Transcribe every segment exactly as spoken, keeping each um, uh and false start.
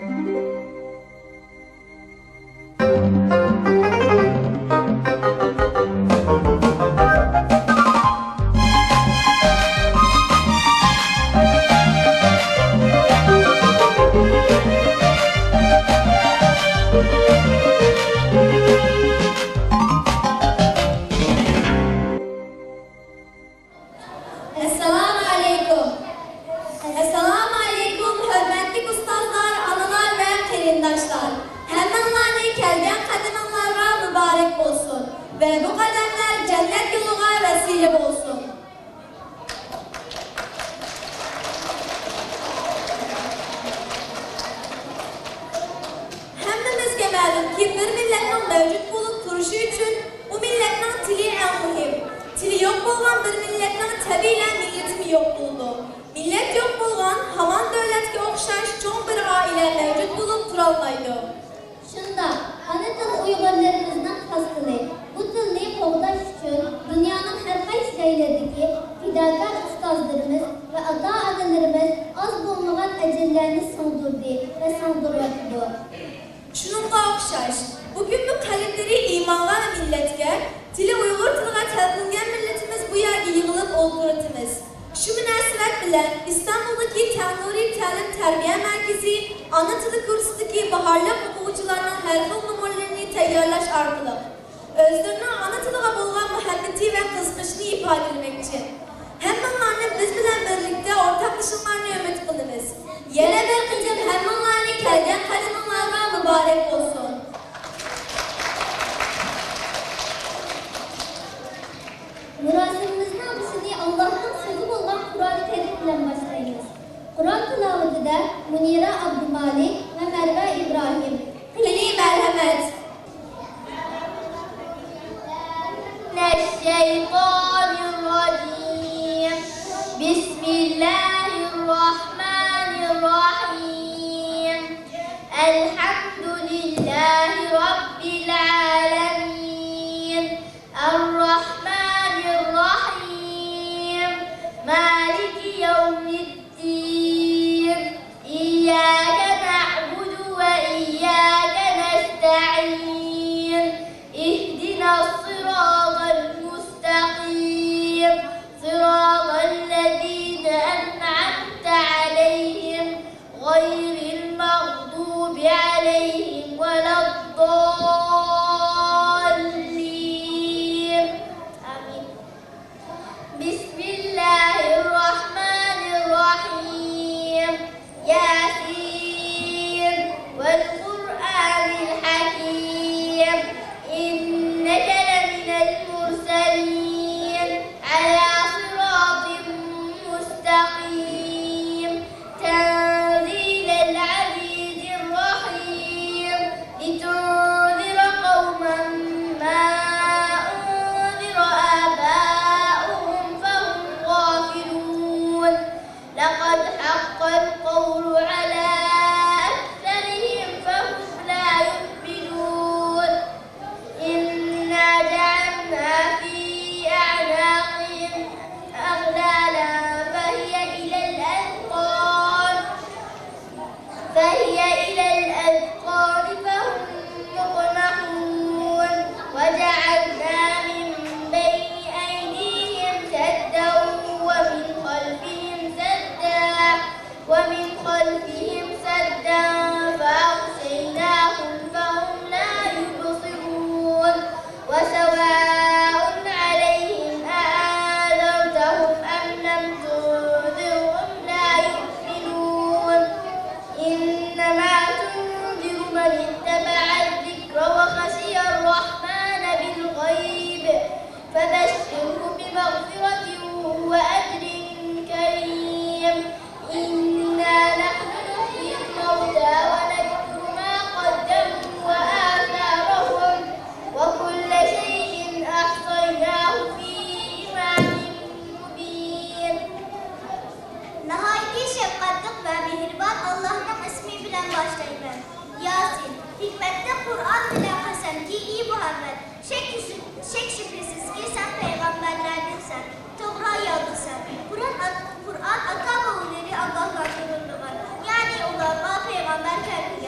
ئەسسالامۇ ئەلەيكۇم. ئەسسالامۇ ئەلەيكۇم، ھۆرمەتلىك ئۇستازلار، ئانىلار ۋە قېرىنداشلار. ھەممىڭلارنى كەلگەن قەدىمىڭلارغا مۇبارەك بولسۇن ۋە بۇ قەدەملەر جەننەت يولىغا ۋەسىلە بولسۇن. ھەممىمىزگە مەلۇمكى، بىر مىللەتنىڭ مەۋجۇت بولۇپ تۇرۇشى ئۈچۈن ئۇ مىللەتنىڭ تىلى ئەڭ مۇھىم. تىلى يوق بولغان بىر مىللەتنىڭ تەبىئىيلا مىللىتىمۇ يوق بولىدۇ. مىللەت يوق بولغان ھامان دۆلەتكە ئوخشاش چوڭ بىر ئائىلە مەۋجۇت بولۇپ تۇرالمايدۇ. شۇنداق، ئانا تىل ئۇيغۇرلىرىمىزنىڭ خاس تىلى. بۇ تىلنى قوغداش ئۈچۈن دۇنيانىڭ ھەر قايسى جايلىرىدىكى پىداكار ئۇستازلىرىمىز ۋە ئاتا-ئانىلىرىمىز ئاز بولمىغان ئەجىرلەرنى سىڭدۈردى ۋە سىڭدۈرۈۋاتىدۇ. شۇنىڭغا ئوخشاش، بۈگۈنمۇ قەلبلىرى ئىمانغا ۋە مىللەتكە، تىلى ئۇيغۇر تىلىغا تەلپۈنگەن مىللىتىمىز بۇ يەرگە يىغىلىپ ئولتۇرۇۋاتىمىز. شۇ مۇناسىۋەت بىلەن ئىستانبۇلدىكى تەڭنۇرى تەلىم تەربىيە مەركىزى ئانا تىلى كۇرسىدىكى باھارلىق ئوقۇغۇچىلارنىڭ ھەر خىل نومۇرلىرىنى تەييارلاش ئارقىلىق ئۆزلىرىنىڭ ئانا تىلىغا بولغان مۇھەببىتى ۋە قىزىقىشىنى ئىپادىلىمەكچى. ھەممىڭلارنى بىز بىلەن بىرلىكتە ئورتاقلىشىڭلارنى ئۈمىد قىلىمىز. يەنە بىر قېتىم ھەممىڭلارنى كەلگەن قەدىمىڭلارغا مۇبارەك بولسۇن! مۇراسىمىمىزنىڭ بېشىنى ئاللاھنىڭ سۆزى بولغان قۇرئان كەرىم بىلەن باشلايمىز. قۇرئان تىلاۋىتىدە مۇنىرە ئابدۇمالىك ۋە مەرۋە ئىبراھىم. قېنى، مەرھەمەت! من الشيطان الرجيم. بسم الله الرحمن الرحيم. الحمد لله رب العالمين. الرحمن الرحيم. مالك يوم الدين. إياك نعبد وإياك نستعين. اهدنا الصراط المستقيم. صراط الذين أنعمت عليهم غير المغضوب عليهم ولا الضالين. آمين. بسم الله الرحمن الرحيم. ياسين والقرآن الحكيم. إنك لمن المرسلين على صراط مستقيم. تنزيل العزيز الرحيم. لتنذر قوما ما أنذر آباؤهم فهم غافلون. لقد حق القول على أكثرهم فهم لا يؤمنون. إنا جعلنا في أعناقهم أغلالا فهي إلى الأذقان، فهي إلى الأذقان فهم مقمحون. وجعلنا من بين أيديهم سدا ومن خلفهم سدا، ومن خلفهم سدا فأغشيناهم فهم لا يبصرون. وسواء عليهم أأنذرتهم أم لم تنذرهم لا يؤمنون. إنما تنذر من اتبع الذكر وخشي الرحمن بالغيب. فبشره بمغفرة وأجر كريم. إنا نحن نحيي الموتى ونكتب ما قدموا وآثارهم وكل شيء أحصيناه في إمام مبين. ناھايىتى شەپقەتلىك ۋە مېھرىبان ئاللاھنىڭ ئىسمى بىلەن باشلايمەن. ياسىن. ھېكمەتلىك قۇرئان بىلەن قەسەمكى، ئى مۇھەممەد! شەك، شەك-شۈبھىسىزكى، سەن پەيغەمبەرلەردىنسەن، توغرا يولدىسەن. قۇرئان ئات-، قۇرئان ئاتا-بوۋىلىرى ئاگاھلاندۇرۇلمىغان، يەنى ئۇلارغا پەيغەمبەر كەلمىگەن.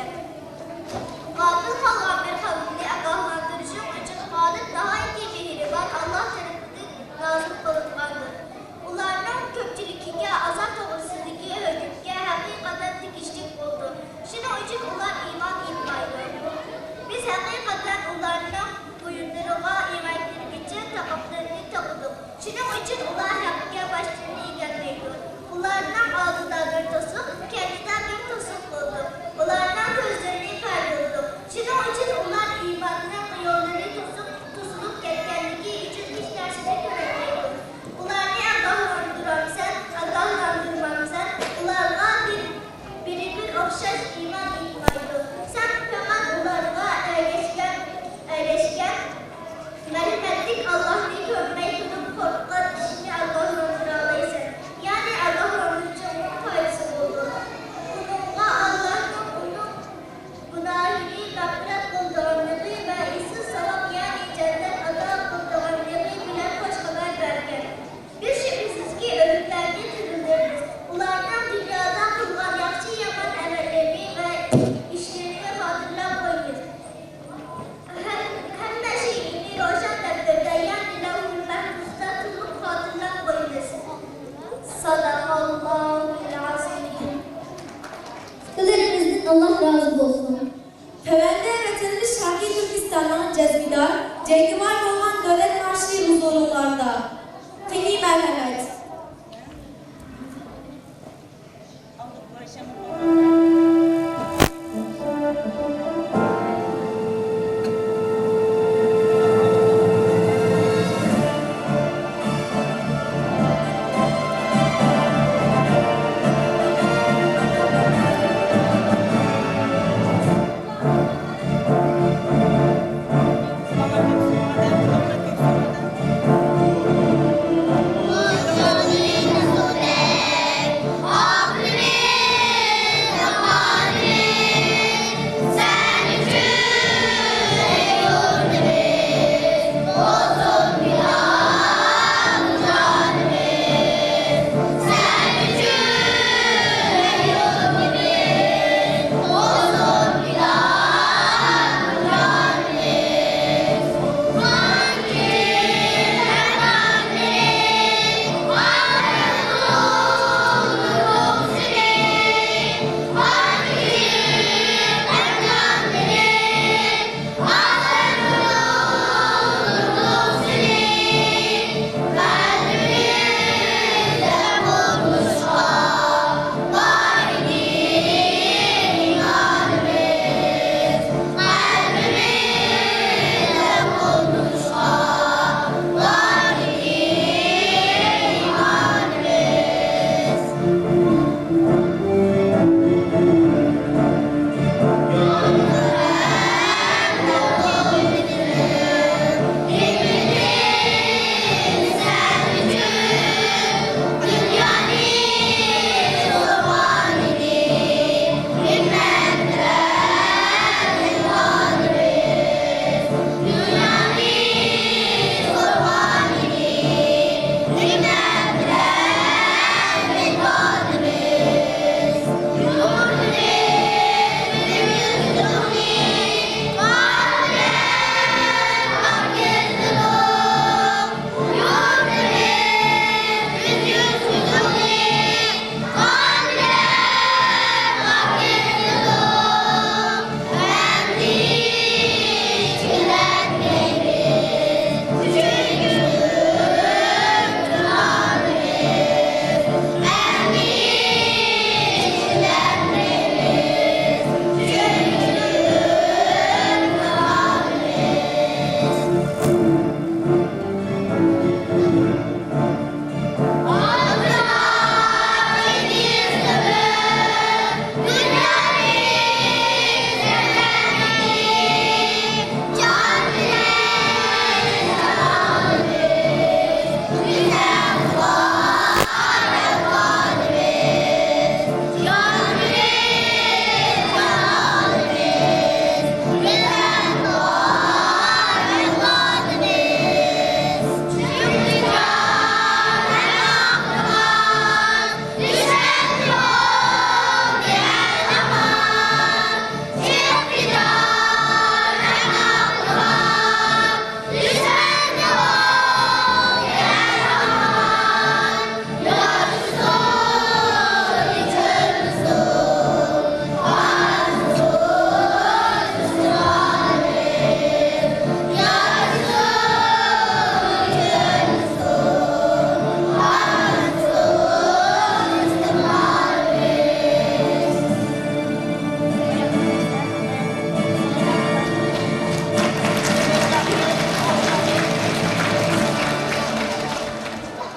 ئاللا رازى بولسۇن. تۆۋەندە ۋەتىنىمىز شەرقىي تۈركىستاننىڭ جەزمىدار، جەڭگىۋار بولغان دۆلەت مارشى ھۇزۇرۇڭلاردا. قېنى مەرھەمەت!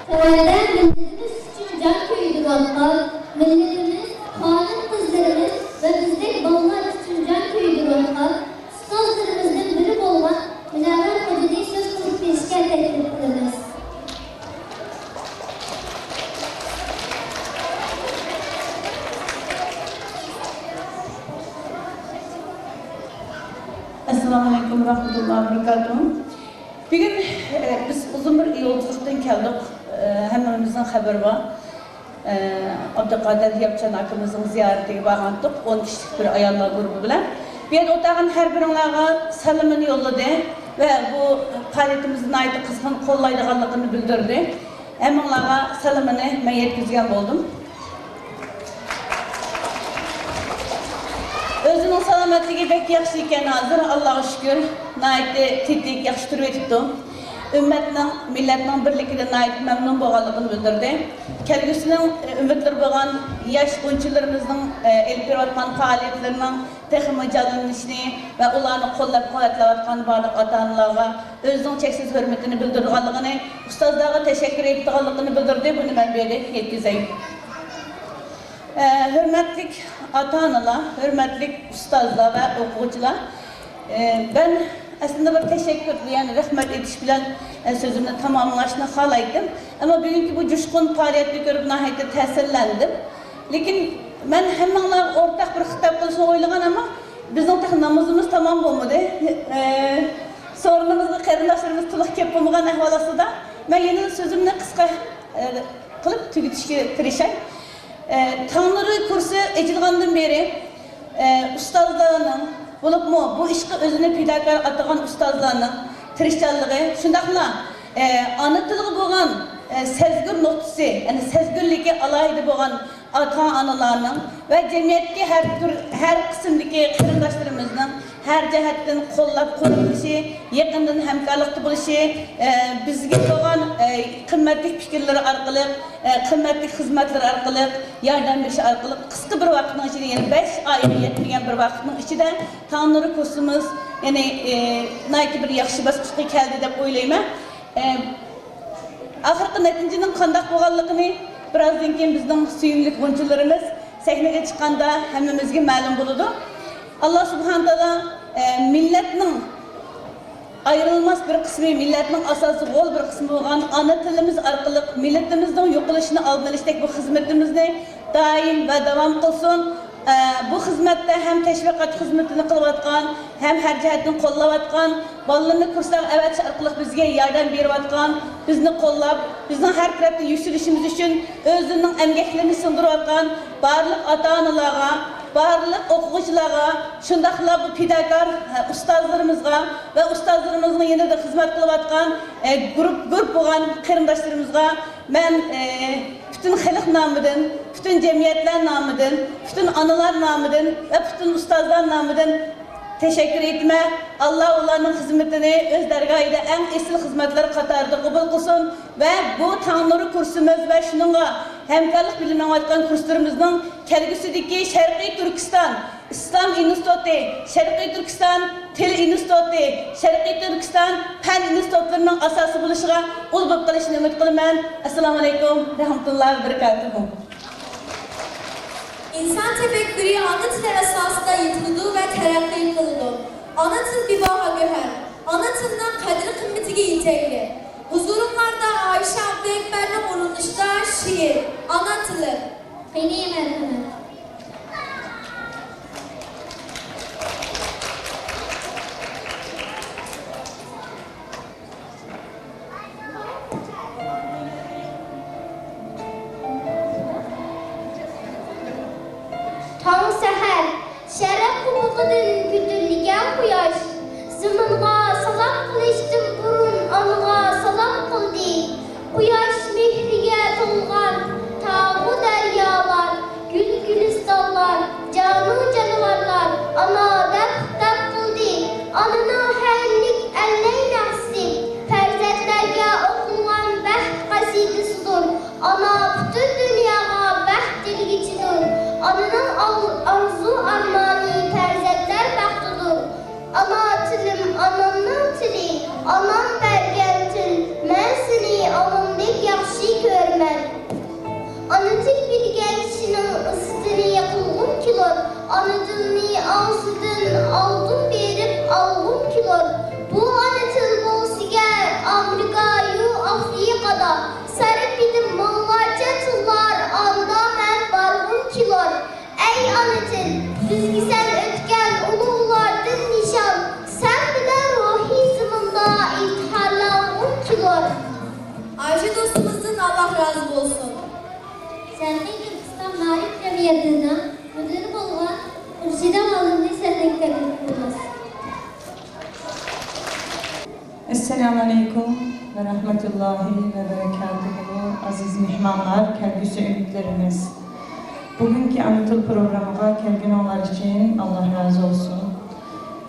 تۆۋەندە مىللىتىمىز ئۈچۈن جان كۆيدۈرۈۋاتقان، مىللىتىمىز، خانىم-قىزلىرىمىز ۋە بىزدەك بالىلار ئۈچۈن جان كۆيدۈرۈۋاتقان ئۇستازلىرىمىزدىن بىرى بولغان مۇنەۋۋەر خوجىنى سۆز قىلىپ بېرىشكە تەكلىپ قىلىمىز. ئەسسالامۇئەلەيكۇم ۋەرەھمەتۇللاھى ۋەبەرىكاتۇھ. بۈگۈن، ئە، بىز ئۇزۇن بىر يولچىلىقتىن كەلدۇق. ئە، ھەممىمىزنىڭ خەۋىرى بار. ئە، ئابدۇقادىر ياپچان ئاكىمىزنىڭ زىيارىتىگە بارغانتۇق، ئون كىشىلىك بىر ئاياللار گۇرۇپپا بىلەن. بۇ يەردە ئولتۇرغان ھەر بىرىڭلارغا سالىمىنى يوللىدى ۋە بۇ پائالىيىتىمىزنى ناھايىتى قىزغىن قوللايدىغانلىقىنى بىلدۈردى. ھەممىڭلارغا سالىمىنى مەن يەتكۈزگەن بولدۇم. ئۆزىنىڭ سالامەتلىكى بەك ياخشى ئىكەن ھازىر، ئاللاغا شۈكۈر. ناھايىتى تېتىك، ياخشى تۇرۇۋېتىپتۇ. ئۈممەتنىڭ، مىللەتنىڭ بىرلىكىدىن ناھايىتى مەمنۇن بولغانلىقىنى بىلدۈردى. كەلگۈسىنىڭ ئۈمىدلىرى بولغان ياش غۇنچىلىرىمىزنىڭ ئېلىپ بېرىۋاتقان پائالىيەتلىرىنىڭ تېخىمۇ جانلىنىشىنى ۋە ئۇلارنى قوللاپ-قۇۋۋەتلەۋاتقان بارلىق ئاتا-ئانىلارغا ئۆزىنىڭ چەكسىز ھۆرمىتىنى بىلدۈرىدىغانلىقىنى، ئۇستازلارغا تەشەككۈر ئېيتىدىغانلىقىنى بىلدۈردى. بۇنى مەن بۇ يەردە يەتكۈزەي. ئە، ھۆرمەتلىك ئاتا-ئانىلار، ھۆرمەتلىك ئۇستازلار ۋە ئوقۇغۇچىلار، ئە، مەن ئەسلىدە بىر تەشەككۈر، يەنى رەھمەت ئېيتىش بىلەن، ئە، سۆزۈمنى تاماملاشنى خالايتتىم. ئەمما بۈگۈنكى بۇ جۇشقۇن پائالىيەتنى كۆرۈپ ناھايىتى تەسىرلەندىم. لېكىن مەن ھەممىڭلارغا ئورتاق بىر خىتاب قىلىشنى ئويلىغان، ئەمما بىزنىڭ تېخى نامىزىمىز تامام بولمىدى. ئە، سورۇنىمىزغا قېرىنداشلىرىمىز تولۇق كېلىپ بولمىغان ئەھۋال ئاستىدا، مەن يەنە سۆزۈمنى قىسقا، ئە، قىلىپ تۈگىتىشكە تىرىشاي. ئە، تاڭ نۇرى كۇرسى ئېچىلغاندىن بېرى، ئە، ئۇستازلارنىڭ، بولۇپمۇ بۇ ئىشقا ئۆزىنى پىداكار ئاتىغان ئۇستازلارنىڭ تىرىشچانلىقى، شۇنداقلا، ئە، ئانا تىلغا بولغان، ئە، سەزگۈر نۇقتىسى، يەنى سەزگۈرلۈكى ئالاھىدە بولغان ئاتا-ئانىلارنىڭ ۋە جەمئىيەتتىكى ھەر تۈر، ھەر قىسىمدىكى قېرىنداشلىرىمىزنىڭ ھەر جەھەتتىن قوللاپ-قۇۋۋەتلىشى، يېقىندىن ھەمكارلىقتا بولۇشى، ئە، بىزگە بولغان، ئە، قىممەتلىك پىكىرلىرى ئارقىلىق، ئە، قىممەتلىك خىزمەتلىرى ئارقىلىق، ياردەم بېرىشى ئارقىلىق قىسقا بىر ۋاقىتنىڭ ئىچىدە، يەنى بەش ئايغا يەتمىگەن بىر ۋاقىتنىڭ ئىچىدە تاڭ نۇرى كۇرسىمىز، يەنى، ئە، ناھايىتى بىر ياخشى باسقۇچقا كەلدى دەپ ئويلايمەن. ئە، ئاخىرقى نەتىجىنىڭ قانداق بولغانلىقىنى بىرازدىن كېيىن بىزنىڭ سۆيۈملۈك غۇنچىلىرىمىز سەھنىگە چىققاندا ھەممىمىزگە مەلۇم بولىدۇ. ئاللا سۇبھانە تائالا، ئە، مىللەتنىڭ ئايرىلماس بىر قىسمى، مىللەتنىڭ ئاساسىي غول بىر قىسمى بولغان ئانا تىلىمىز ئارقىلىق مىللىتىمىزنىڭ يوقىلىشىنى ئالدىنى ئېلىشتەك بۇ خىزمىتىمىزنى دائىم ۋە داۋام قىلسۇن. ئە، بۇ خىزمەتتە ھەم تەشۋىقات خىزمىتىنى قىلىۋاتقان، ھەم ھەر جەھەتتىن قوللاۋاتقان، بالىلىرىنى كۇرسلارغا ئەۋەتىش ئارقىلىق بىزگە ياردەم بېرىۋاتقان، بىزنى قوللاپ، بىزنىڭ ھەر تەرەپتە يۈكسىلىشىمىز ئۈچۈن ئۆزلىرىنىڭ ئەمگەكلىرىنى سىڭدۈرۈۋاتقان بارلىق ئاتا-ئانىلارغا، بارلىق ئوقۇغۇچىلارغا، شۇنداقلا بۇ پىداكار، ئە، ئۇستازلىرىمىزغا ۋە ئۇستازلىرىمىزنىڭ يېنىدا خىزمەت قىلىۋاتقان، ئە، گۇرۇپ، گۇرۇپ بولغان قېرىنداشلىرىمىزغا مەن، ئە، پۈتۈن خەلق نامىدىن، پۈتۈن جەمئىيەتلەر نامىدىن، پۈتۈن ئانىلار نامىدىن ۋە پۈتۈن ئۇستازلار نامىدىن تەشەككۈر ئېيتىمەن. ئاللا ئۇلارنىڭ خىزمىتىنى ئۆز دەرگاھىدا ئەڭ ئېسىل خىزمەتلەر قاتارىدا قوبۇل قىلسۇن ۋە بۇ تاڭ نۇرى كۇرسىمىز ۋە شۇنىڭغا ھەمكارلىق بىلەن مېڭىۋاتقان كۇرسلىرىمىزنىڭ كەلگۈسىدىكى شەرقىي تۈركىستان ئىسلام ئىنستىتۇتى، شەرقىي تۈركىستان تىل ئىنستىتۇتى، شەرقىي تۈركىستان پەن ئىنستىتۇتلىرىنىڭ ئاساسى بولۇشىغا ئۇل بولۇپ قېلىشىنى ئۈمىد قىلىمەن. ئەسسالامۇ ئەلەيكۇم رەھمەتۇللاھى ۋە بەرىكاتۇھۇ. ئىنسان تەپەككۇرى ئانا تىلى ئاساسىدا يېتىلىدۇ ۋە تەرەققىي قىلىدۇ. ئانا تىل بىباھا گۆھەر. ئانا تىلنىڭ قەدىر-قىممىتىگە يېتەيلى. ھۇزۇرۇڭلاردا ئايشە ئابدۇئەكبەرنىڭ ئورۇندىشىدا شېئىر، ئانا تىلى. قېنى، مەرھەمەت. تاڭ سەھەر، شەرق قۇمۇقىدىن كۆتۈرۈلگەن قۇياش، زېمىنغا سالام قىلىشتىن بۇرۇن ئانىغا سالام قىلدى. قۇياش مېھرىگە تولغان تاغۇ دەريالار، گۈل گۈلىستانلار، جانۇ جانىۋارلار ئانا دەپ خىتاب قىلدى. ئانىنىڭ ھەيرىلىك ئەللەي نەغزىسى پەرزەنتلەرگە ئوقۇلغان بەخت قەسىدىسىدۇر. ئانا پۈتۈن دۇنياغا بەخت ئېلگۈچىدۇر. ئانىنىڭ ئال-، ئارزۇ-ئارمانى پەرزەنتلەر بەختىدۇر. ئانا تىلىم، ئانامنىڭ تىلى، ئانام بەرگەن تىل، مەن سېنى ئانامدەك ياخشى كۆرىمەن. ئانا تىل بىلگەن كىشىنىڭ ئىززىتىنى قىلغۇم كېلۇر، ئانا تىلنى ئاغزىدىن ئالدىن بېرىپ ئالغۇم كېلۇر. بۇ ئانا تىل بولسىگەر ئامېرىكايۇ ئافرىقادا، سەرىپىدە مىڭلارچە تىللار ئاندا مەن بارغۇم كېلۇر. ئەي ئانا تىل، بىزگە سەن ئۆتكەن ئۇلۇغلاردىن نىشان، سەن بىلەن روھىي زېمىندا ئىپتىخارلانغۇم كېلۇر. ئايشە دوستىمىزدىن ئاللا رازى بولسۇن. شەرقىي تۈركىستان مائارىپ جەمئىيىتىنىڭ مۇدىرى بولغان خۇرشىدە مۇئەللىمنى سەھنىگە تەكلىپ قىلىمىز. ئەسسالامۇ ئەلەيكۇم ۋە رەھمەتۇللاھى ۋە بەرەكاتۇھۇ. ئەزىز مېھمانلار، كەلگۈسى ئۈمىدلىرىمىز. بۈگۈنكى ئانا تىل پروگراممىغا كەلگىنىڭلار ئۈچۈن ئاللا رازى بولسۇن.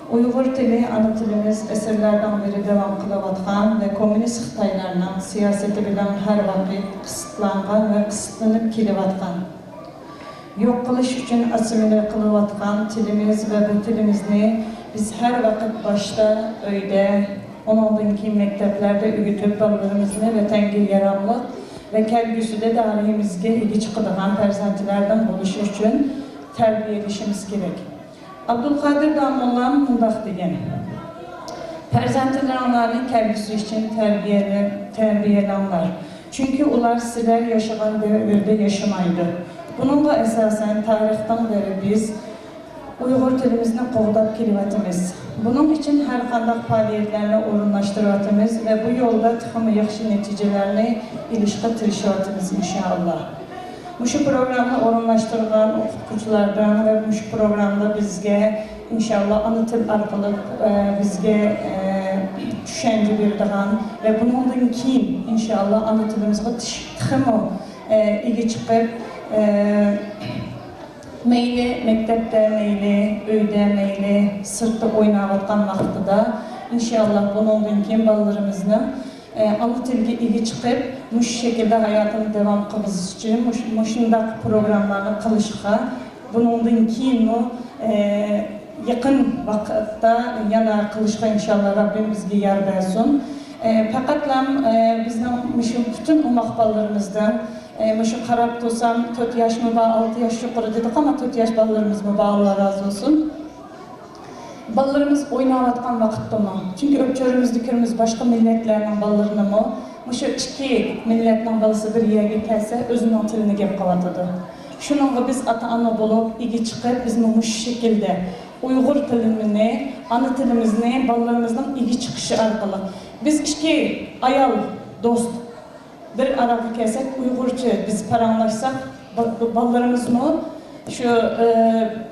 ئۇيغۇر تىلى ئانا تىلىمىز ئەسىرلەردىن بېرى داۋام قىلىۋاتقان ۋە كوممۇنىست خىتايلارنىڭ سىياسىتى بىلەن ھەر ۋاقىت قىستىلانغان ۋە قىستىلىنىپ كېلىۋاتقان، يوق قىلىش ئۈچۈن ئاسسىمىليە قىلىۋاتقان تىلىمىز ۋە بۇ تىلىمىزنى بىز ھەر ۋاقىت باشتا ئۆيدە، ئۇنىڭدىن كېيىن مەكتەپلەردە ئۆگىتىپ، بالىلىرىمىزنى ۋەتەنگە ياراملىق ۋە كەلگۈسىدە تارىخىمىزگە ئىگە چىقىدىغان پەرزەنتلەردىن بولۇش ئۈچۈن تەربىيەلىشىمىز كېرەك. ئابدۇلقادىر داموللام مۇنداق دېگەن: پەرزەنتلىرىڭلارنى كەلگۈسى ئۈچۈن تەربىيەلە-، تەربىيەلەڭلار. چۈنكى ئۇلار سىلەر ياشىغان دەۋردە ياشىمايدۇ. بۇنىڭغا ئاساسەن، تارىختىن بېرى بىز ئۇيغۇر تىلىمىزنى قوغداپ كېلىۋاتىمىز. بۇنىڭ ئۈچۈن ھەر قانداق پائالىيەتلەرنى ئورۇنلاشتۇرۇۋاتىمىز ۋە بۇ يولدا تېخىمۇ ياخشى نەتىجىلەرنى ئېلىشقا تىرىشىۋاتىمىز، ئىنشائاللا. مۇشۇ پروگراممىنى ئورۇنلاشتۇرغان ئوقۇتقۇچىلاردىن ۋە مۇشۇ پروگراممىدا بىزگە، ئىنشائاللا، ئانا تىل ئارقىلىق، ئە، بىزگە، ئە، چۈشەنچە بېرىدىغان ۋە بۇنىڭدىن كېيىن، ئىنشائاللا، ئانا تىلىمىزغا تىش-، تېخىمۇ، ئە، ئىگە چىقىپ، ئە، مەيلى مەكتەپتە، مەيلى ئۆيدە، مەيلى سىرتتا ئويناۋاتقان ۋاقتىدا، ئىنشائاللا، بۇنىڭدىن كېيىن بالىلىرىمىزنىڭ، ئە، ئانا تىلگە ئىگە چىقىپ، مۇشۇ شەكىلدە ھاياتىنى داۋام قىلغۇزۇش ئۈچۈن مۇش-، مۇشۇنداق پروگراممىلارنى قىلىشقا، بۇنىڭدىن كېيىنمۇ، ئە، يېقىن ۋاقىتتا يەنە قىلىشقا، ئىنشائاللا، رەببىم بىزگە يار بەرسۇن. ئە، پەقەتلا، ئە، بىزنىڭ مۇشۇ پۈتۈن ئوماق بالىلىرىمىزدىن، ئە، مۇشۇ قاراپ تۇرسام، تۆت ياشمۇ بار، ئالتە ياش يۇقىرى دېدۇق، ئەمما تۆت ياش بالىلىرىمىزمۇ بار، ئاللا رازى بولسۇن. بالىلىرىمىز ئويناۋاتقان ۋاقىتتىمۇ، چۈنكى ئۆپچۆرىمىزدە كۆرىمىز باشقا مىللەتلەرنىڭ بالىلىرىنىمۇ، مۇشۇ ئىككى مىللەتنىڭ بالىسى بىر يەرگە كەلسە، ئۆزىنىڭ تىلىنى گەپ قىلىۋاتىدۇ. شۇنىڭغا بىز ئاتا-ئانا بولۇپ، ئىگە چىقىپ، بىزمۇ مۇشۇ شەكىلدە ئۇيغۇر تىلىنى، ئانا تىلىمىزنى بالىلىرىمىزنىڭ ئىگە چىقىشى ئارقىلىق، بىز ئىككى ئايال دوست بىر ئارىغا كەلسەك، ئۇيغۇرچە بىز پاراڭلاشساق، با-، با-، بالىلىرىمىزمۇ شۇ، ئى،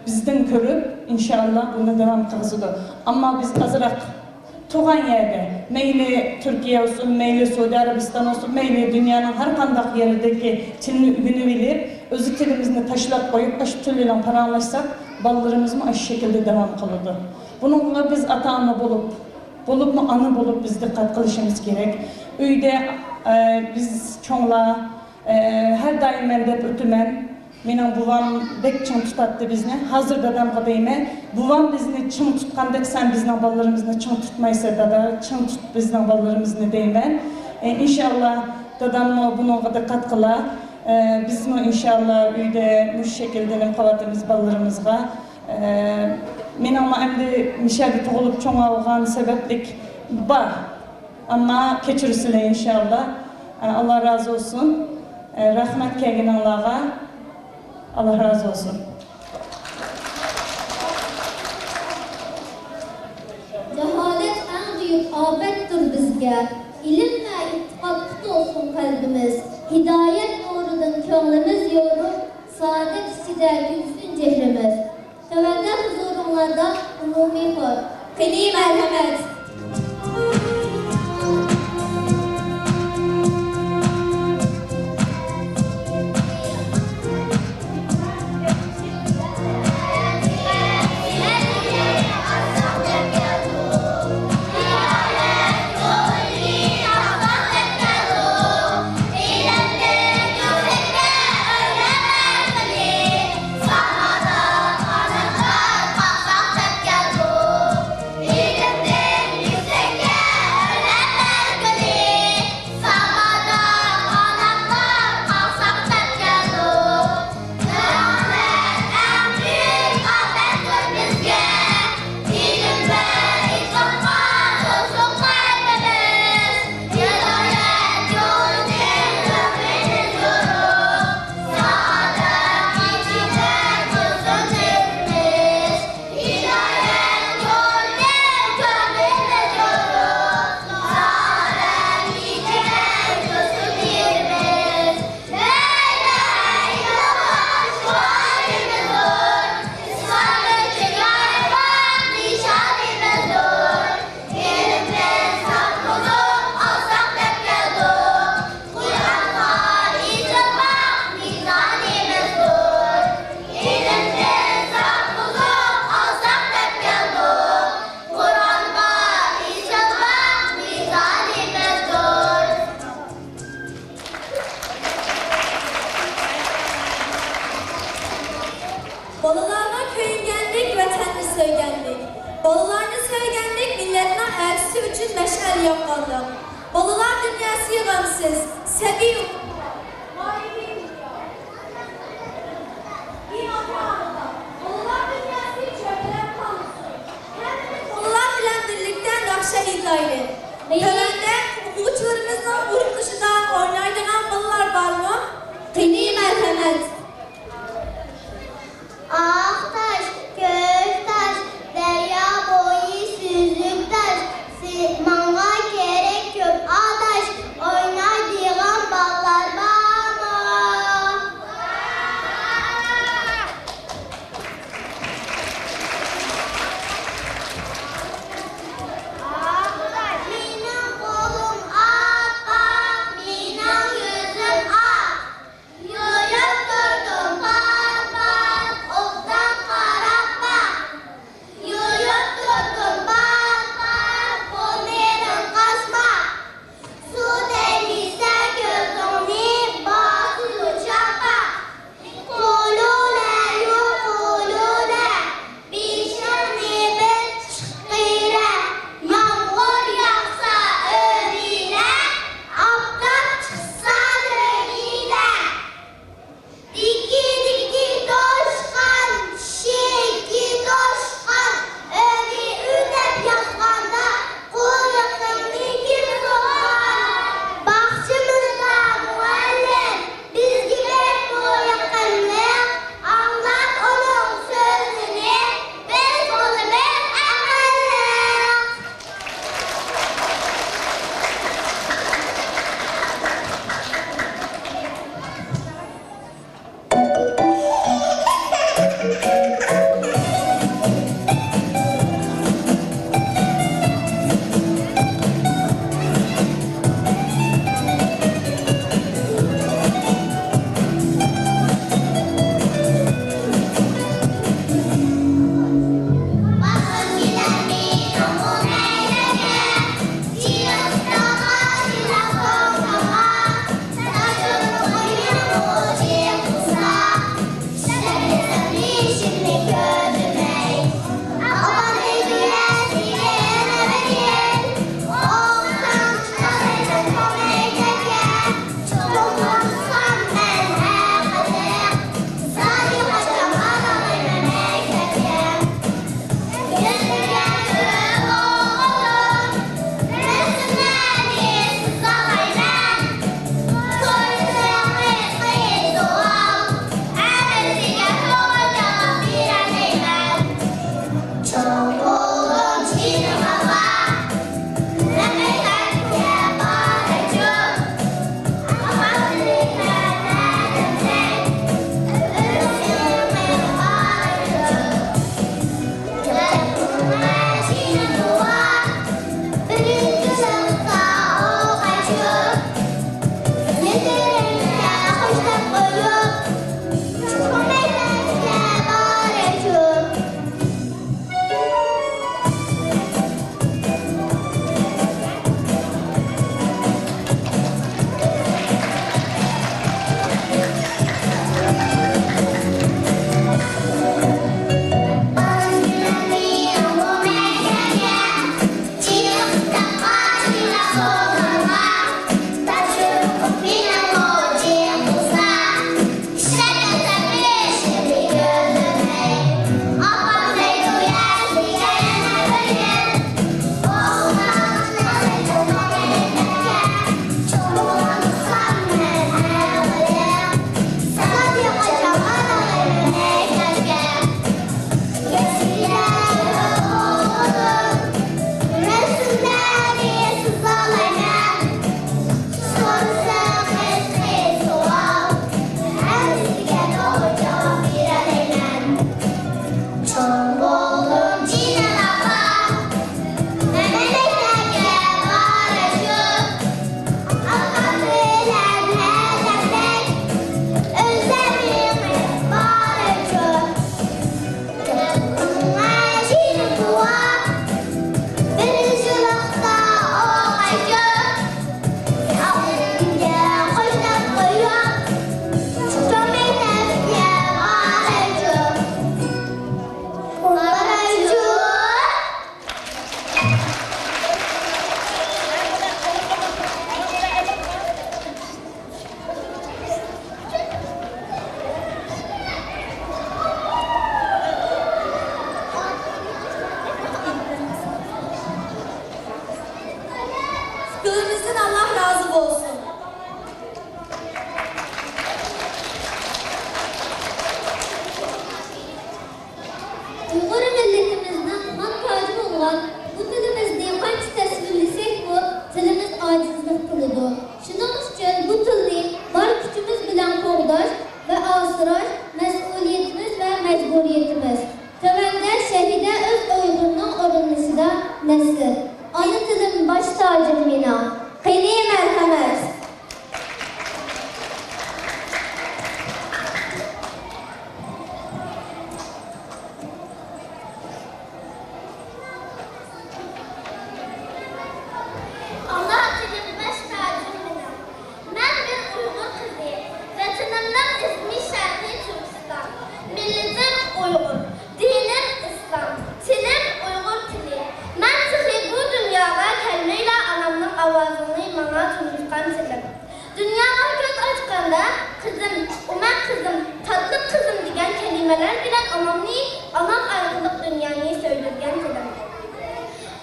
بىزدىن كۆرۈپ، ئىنشائاللا، بۇنى داۋام قىلغۇزىدۇ. ئەمما بىز ئازراق تۇغان يەردە، مەيلى تۈركىيە بولسۇن، مەيلى سەئۇدى ئەرەبىستان بولسۇن، مەيلى دۇنيانىڭ ھەر قانداق يېرىدىكى تىلنى ئۆگىنىۋېلىپ، ئۆز تىلىمىزنى تاشلاپ قويۇپ، ئاشۇ تىل بىلەن پاراڭلاشساق، بالىلىرىمىزمۇ ئاشۇ شەكىلدە داۋام قىلىدۇ. بۇنىڭغا بىز ئاتا-ئانا بولۇپ، بولۇپمۇ ئانا بولۇپ بىز دىققەت قىلىشىمىز كېرەك. ئۆيدە، ئە، بىز چوڭلار، ئە، ھەر دائىم مەن دەپ ئۆتىمەن، مېنىڭ بوۋام بەك چىڭ تۇتاتتى بىزنى. ھازىر دادامغا دەيمەن، بوۋام بىزنى چىڭ تۇتقاندەك سەن بىزنىڭ بالىلىرىمىزنى چىڭ تۇتمايسەن دادا، چىڭ تۇت بىزنىڭ بالىلىرىمىزنى دەيمەن. ئە، ئىنشاللا داداممۇ بۇنىڭغا دىققەت قىلار. ئە، بىزمۇ ئىنشاللا ئۆيدە مۇشۇ شەكىلدە نېمە قىلىۋاتىمىز بالىلىرىمىزغا. ئە، مېنىڭمۇ ئەمدى مۇشۇ يەردە تۇغۇلۇپ چوڭ بولغان سەۋەبلىك بار. ئەمما كەچۈرسىلەر ئىنشاللا. ئە، ئاللا رازى بولسۇن. ئە، رەھمەت كەلگىنىڭلارغا. ئاللا رازى بولسۇن. جاھالەت ئەڭ بۈيۈك ئاپەتتۇر بىزگە. ئىلىم ۋە ئېتىقاد قۇتۇلسۇن قەلبىمىز. ھىدايەت نۇرىدىن كۆڭلىمىز يورۇپ، سائادەت ئىچىدە كۈلسۇن چېھرىمىز. تۆۋەندە ھۇزۇرۇڭلاردا ئومۇمىي خور. قېنى، مەرھەمەت! بالىلارغا كۆيۈنگەنلىك ۋەتەننى سۆيگەنلىك، بالىلارنى سۆيگەنلىك مىللەتنىڭ ئەتىسى ئۈچۈن مەشئەل ياققانلىق. بالىلار دۇنياسى غەمسىز، سەبىي ئۇخلىغان، غايىۋى دۇنيا. ئى ئاتا-ئانىلار، بالىلار دۇنياسى چۆپلەپ قالمىسۇن. ھەممىمىز بالىلار بىلەن بىرلىكتە ناخشا ئېيتايلى. تۆۋەندە ئوقۇغۇچىلىرىمىزنىڭ ئورۇنلىشىدا ئوينايدىغان بالىلار بارمۇ؟ قېنى، مەرھەمەت. ئاق تاش، كۆك تاش، دەريا بويى سۈزۈك تاش، سى-، ماڭا كېرەك كۆپ ئاداش، ئوينايدىغان بالىلار بارمۇ؟ مېنىڭ قولۇم ئاپئاق، مېنىڭ يۈزۈم ئاق. يويۇپ تۇر مەجبۇرىيىتىمىز. تۆۋەندە شەھىدە ئۆز ئۇيغۇرنىڭ ئورۇندىشىدا نەسر. ئانا تىلىم باش تاجىم مېنىڭ. قېنى مەرھەمەت! ئانا تىلىم باش تاجىم مېنىڭ. مەن بىر ئۇيغۇر قىزى. ۋەتىنىمنىڭ ئىسمى شەرقىي تۈركىستان. مىللىتىم ئۇيغۇر. دىنىم ئىسلام. تىلىم ئۇيغۇر تىلى. مەن تېخى بۇ دۇنياغا كەلمەيلا ئانامنىڭ ئاۋازىنى ماڭا تونۇتقان تىلىم. دۇنياغا كۆز ئاچقاندا، «قىزىم، ئوماق قىزىم، تاتلىق قىزىم» دېگەن كەلىمىلەر بىلەن ئانامنى، ئانام ئارقىلىق دۇنيانى سۆيدۈرگەن تىلىم.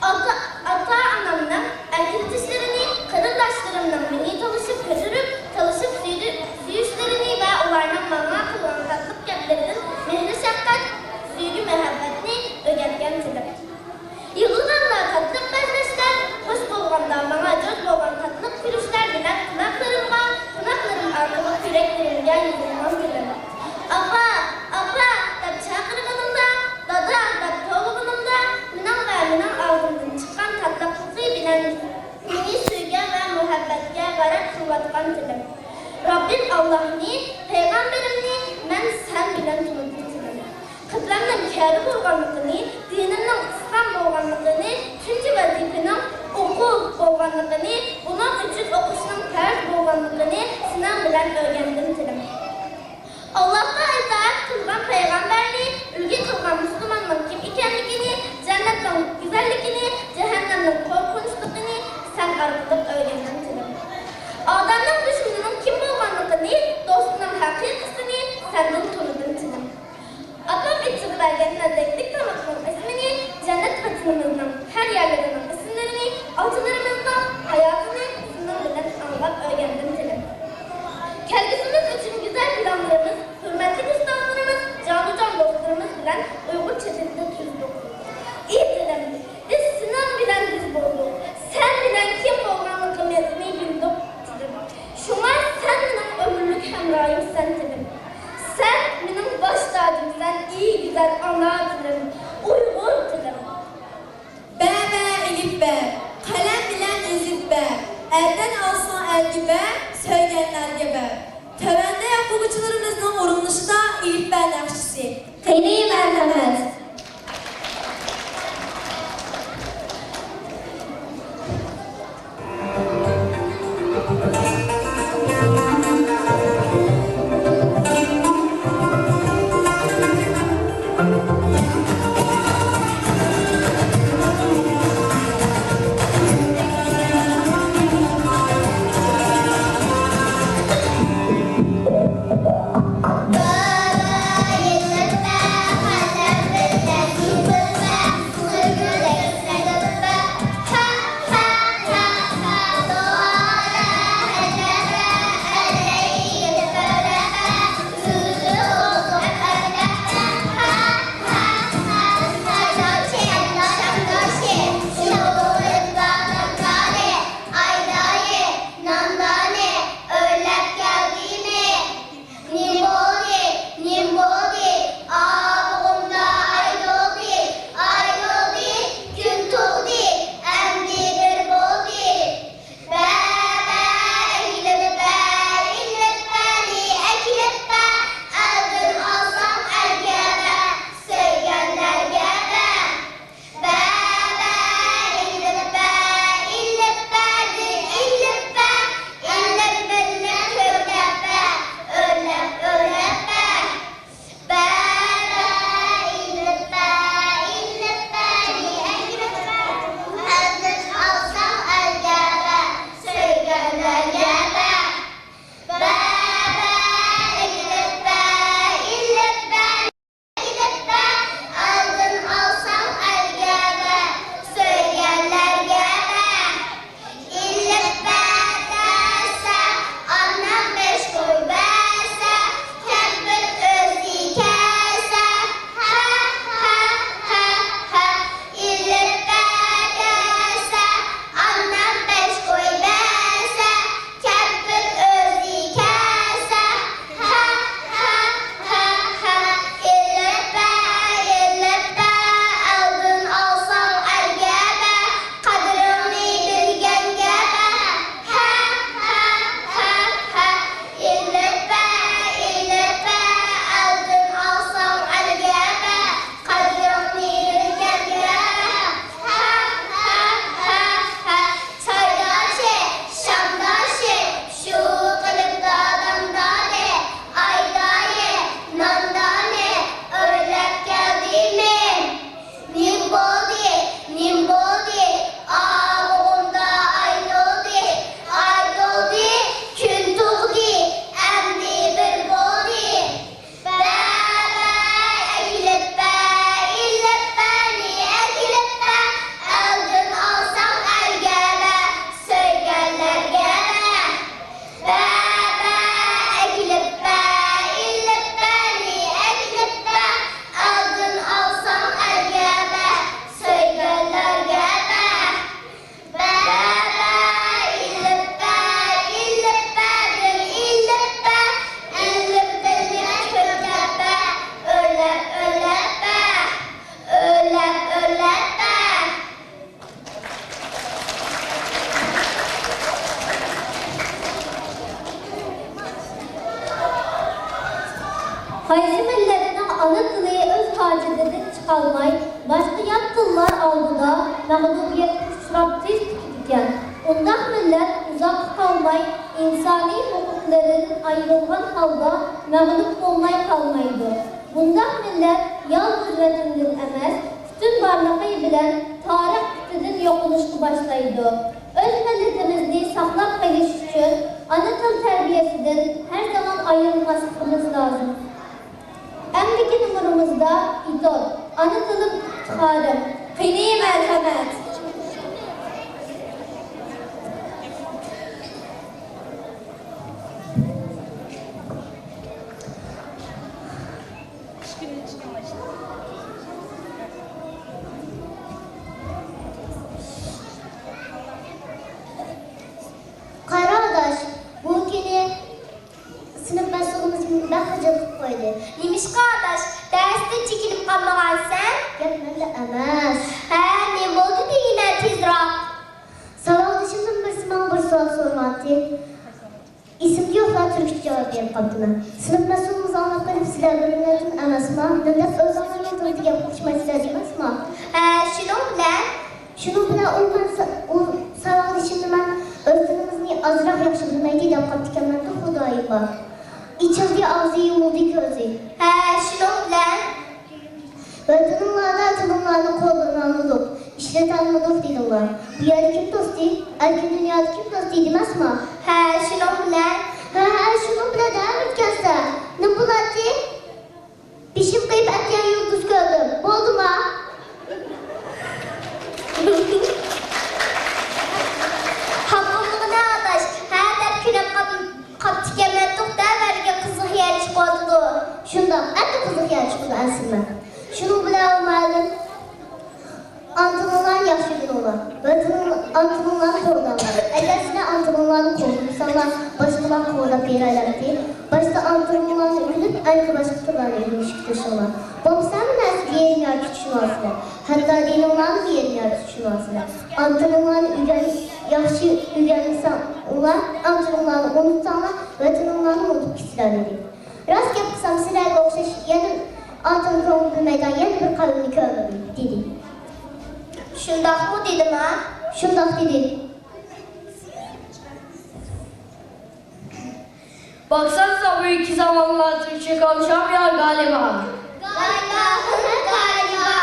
ئاتا، ئاتا-ئانامنىڭ ئەركىلىتىشلىرىنى، قېرىنداشلىرىمنىڭ مېنى تونۇشۇپ كۆتۈرۈپ، تالىشىپ سۆيدۈ-، سۆيۈشلىرىنى ۋە ئۇلارنىڭ ماڭا قىلغان تاتلىق گەپلىرىدىن مېھرى-شەپقەت، سۆيگۈ-مۇھەببەتنى ئۆگەتكەن تىلىم. يىغلىغاندا تاتلىق بەزمەچلەر، خوش بولغاندا ماڭا جور بولغان تاتلىق كۈلۈشلەر بىلەن قۇلاقلىرىمغا، قۇلاقلىرىم ئارقىلىق يۈرەكلىرىمگە يېزىلغان تىلىم. «ئاپا، ئاپا» دەپ چاقىرغىنىمدا، «دادا» دەپ توۋلىغىنىمدا، مېنىڭ ۋە مېنىڭ ئاغزىمدىن چىققان تاتلىقلىقى بىلەن مېنى سۆيگۈ ۋە مۇھەببەتكە غەرق قىلىۋاتقان تىلىم. رەببىم ئاللاھنى، پەيغەمبىرىمنى مەن سەن بىلەن تونۇدۇم تىلىم. قىبلەمنىڭ كەبە بولغانلىقىنى، دىنىمنىڭ ئىسلام بولغانلىقىنى، تۇنجى ۋەزىپىنىڭ ئوقۇش بولغانلىقىنى، بۇنىڭ ئۈچۈن ئوقۇشنىڭ پەرز بولغانلىقىنى سېنىڭ بىلەن ئۆگەندىم تىلىم. ئاللاھقا ئىتائەت قىلغان پەيغەمبەرنى، ئۈلگە قىلغان مۇسۇلماننىڭ كىم ئىكەنلىكىنى، جەننەتنىڭ گۈزەللىكىنى، جەھەننەمنىڭ قورقۇنچلۇقىنى سەن ئارقىلىق ئۆگەندىم تىلىم. ئادەمنىڭ دۈشمىنىنىڭ كىم بولغانلىقىنى، دوستىنىڭ ھەقىقىسىنى سەندىن تونۇدۇم تىلىم. ئاپام ئېچىپ بەرگەن لەززەتلىك تاماقنىڭ ئىسمىنى، جەننەت ۋەتىنىمىزنىڭ ھەر يەرلىرىنىڭ ئىسىملىرىنى، ئاتىلىرىمىزنىڭ ھاياتىنى سېنىڭ بىلەن ئاڭلاپ ئۆگەندىم تىلىم. كەلگۈسىمىز ئۈچۈن گۈزەل پىلانلىرىمىز، ھۆرمەتلىك ئۇستازلىرىمىز، جانۇجان دوستلىرىمىز بىلەن ئۇيغۇرچە تىلدا تۈزدۇق. ئى تىلىم، بىز سېنىڭ بىلەن بىز بولدۇق. سەن بىلەن كىم بولغانلىقىمىزنى بىلدۇق، تىلىم. شۇڭا سەن مېنىڭ ئۆمۈرلۈك ھەمراھىمسەن، تىلىم. سەن مېنىڭ باش تاجىمسەن، ئى گۈزەل ئانا تىلىم، ئۇيغۇر تىلىم. بە، بە، ئېلىپبە، قەلەم بىلەن يېزىپ بەر، ئەلدىن ئالسۇن ئەلگە بەر، سۆيگەنلەرگە بەر. تۆۋەندە ئوقۇغۇچىلىرىمىزنىڭ ئورۇنلىشىدا ئېلىپبە ناخشىسى. قېنى مەرھەمەت! ساجىدىدىن چىقالماي، باشقا يات تىللار ئالدىدا مەغلۇبىيەتكە ئۇچراپ تېز پۈكىدىكەن. ئۇنداق مىللەت ئۇزاققا قالماي ئىنسانىي ھوقۇقلىرىدىن ئايرىلغان ھالدا مەغلۇپ بولماي قالمايدۇ. بۇنداق مىللەت يالغۇز ۋەتىنىدىن ئەمەس، پۈتۈن بارلىقى بىلەن تارىخ پۇتىدىن يوقىلىشقا باشلايدۇ. ئۆز مىللىتىمىزنى ساقلاپ قېلىش ئۈچۈن ئانا تىل تەربىيەسىدىن ھەر زامان ئايرىلماسلىقىمىز لازىم. ئەمدىكى نومۇرىمىزدا ئىتوت، ئانا تىلىم ئىپتىخارىم. قېنى، مەرھەمەت! قارا ئاداش، بۇ كۈنى سىنىپ مەسئۇلىمىز بەك خىجىل قىلىپ قويدى. نېمىشقا ئاداش، دەرستىن چېكىنىپ قالمىغانسەن؟ گەپ مەندە ئەمەس. ھە، نېمە بولدى دېگىنە تېزراق. ساۋاقدىشىمدىن بىرسى ماڭا بىر سوئال سورىغانتى. ئېسىمدە يوقلا، تۈركچە جاۋاب بېرىپ قاپتىمەن. سىنىپ مەسئۇلىمىز ئاڭلاپ قېلىپ، سىلەر بىر مىللەتتىن ئەمەسما؟ نېمىدەپ ئۆزۈڭلارنىڭ تىلىدا گەپ قىلىشمايسىلەر دېمەسما؟ ھە، شۇنىڭ بىلەن. شۇنىڭ بىلەن ئۇ مەن سا-، ئۇ ساۋاقدىشىمنى مەن ئۆز تىلىمىزنى ئازراق ياخشى بىلمەيدۇ دەپ قاپتىكەنمەندۇ، خۇدايىم بار. ئېچىلدى ئاغزى، يۇمۇلدى كۆزى. ھە، شۇنىڭ بىلەن. ۋەتىنىڭلاردا تىلىڭلارنى قوللىنالمىدۇق، ئىشلىتەلمىدۇق دېدىڭلار. بۇ يەردە كىم دوستى؟ ئەركىن دۇنيادا كىم دوستى دېمەسما؟ ھە، شۇنىڭ بىلەن. ھە، ھە، شۇنىڭ بىلەن دەۋېرىپكەنسە. نېمە بولاتتى؟ بېشىم قېيىپ ئەتىگەن يۇلتۇز كۆردۈم. بولدىما؟ خاپا بولمىغىنە ئاداش، ھە دەپ كۈلۈپ قاپ-، قاپتىكەنمەن، توختاۋەرگە قىزىق يەر چىقىۋاتىدۇ. شۇنداق، ئەمدى قىزىق يەر چىقىدۇ ئەسلىمە. شۇنىڭ بىلەن ئۇ مەلۇم. ئانا تىلىڭلارنى ياخشى ئۆگىنىڭلار. ۋەتىنىڭ-، ئانا تىلىڭلارنى قوغداڭلار. ئەگەر سىلەر ئانا تىلىڭلارنى قوغدىمىساڭلار، باشقىلار قوغداپ بېرەلەمتى؟ باشتا ئانا تىلىڭلارنى ئۆگىنىپ، ئەڭ باشقا تىللارنى ئۆگىنىشكە تىرىشىڭلار. بولمىسا ھەممە نەرسىگە يېرىم يارتى چۈشىنىۋالىسىلەر. ھەتتا دىنىڭلارنىمۇ يېرىم يارتى چۈشىنىۋالىسىلەر. ئانا تىلىڭلارنى ئۆگەن-، ياخشى ئۆگەنمىسەڭلار، ئانا تىلىڭلارنى ئۇنتۇساڭلار، ۋەتىنىڭلارنى ئۇنتۇپ كېتىسىلەر، دېدى. راست گەپ قىلسام، سىلەرگە ئوخشاش يەنە ئانا تىلىنى كۆڭۈل بۆلمەيدىغان يەنە بىر قەۋمنى كۆرمىدىم، دېدى. شۇنداقمۇ دېدىما؟ شۇنداق دېدى. باقسام، بۇ ئىككى زامانلار تۈركچە كاۋشام يا غالىبا. غالىبا، غالىبا.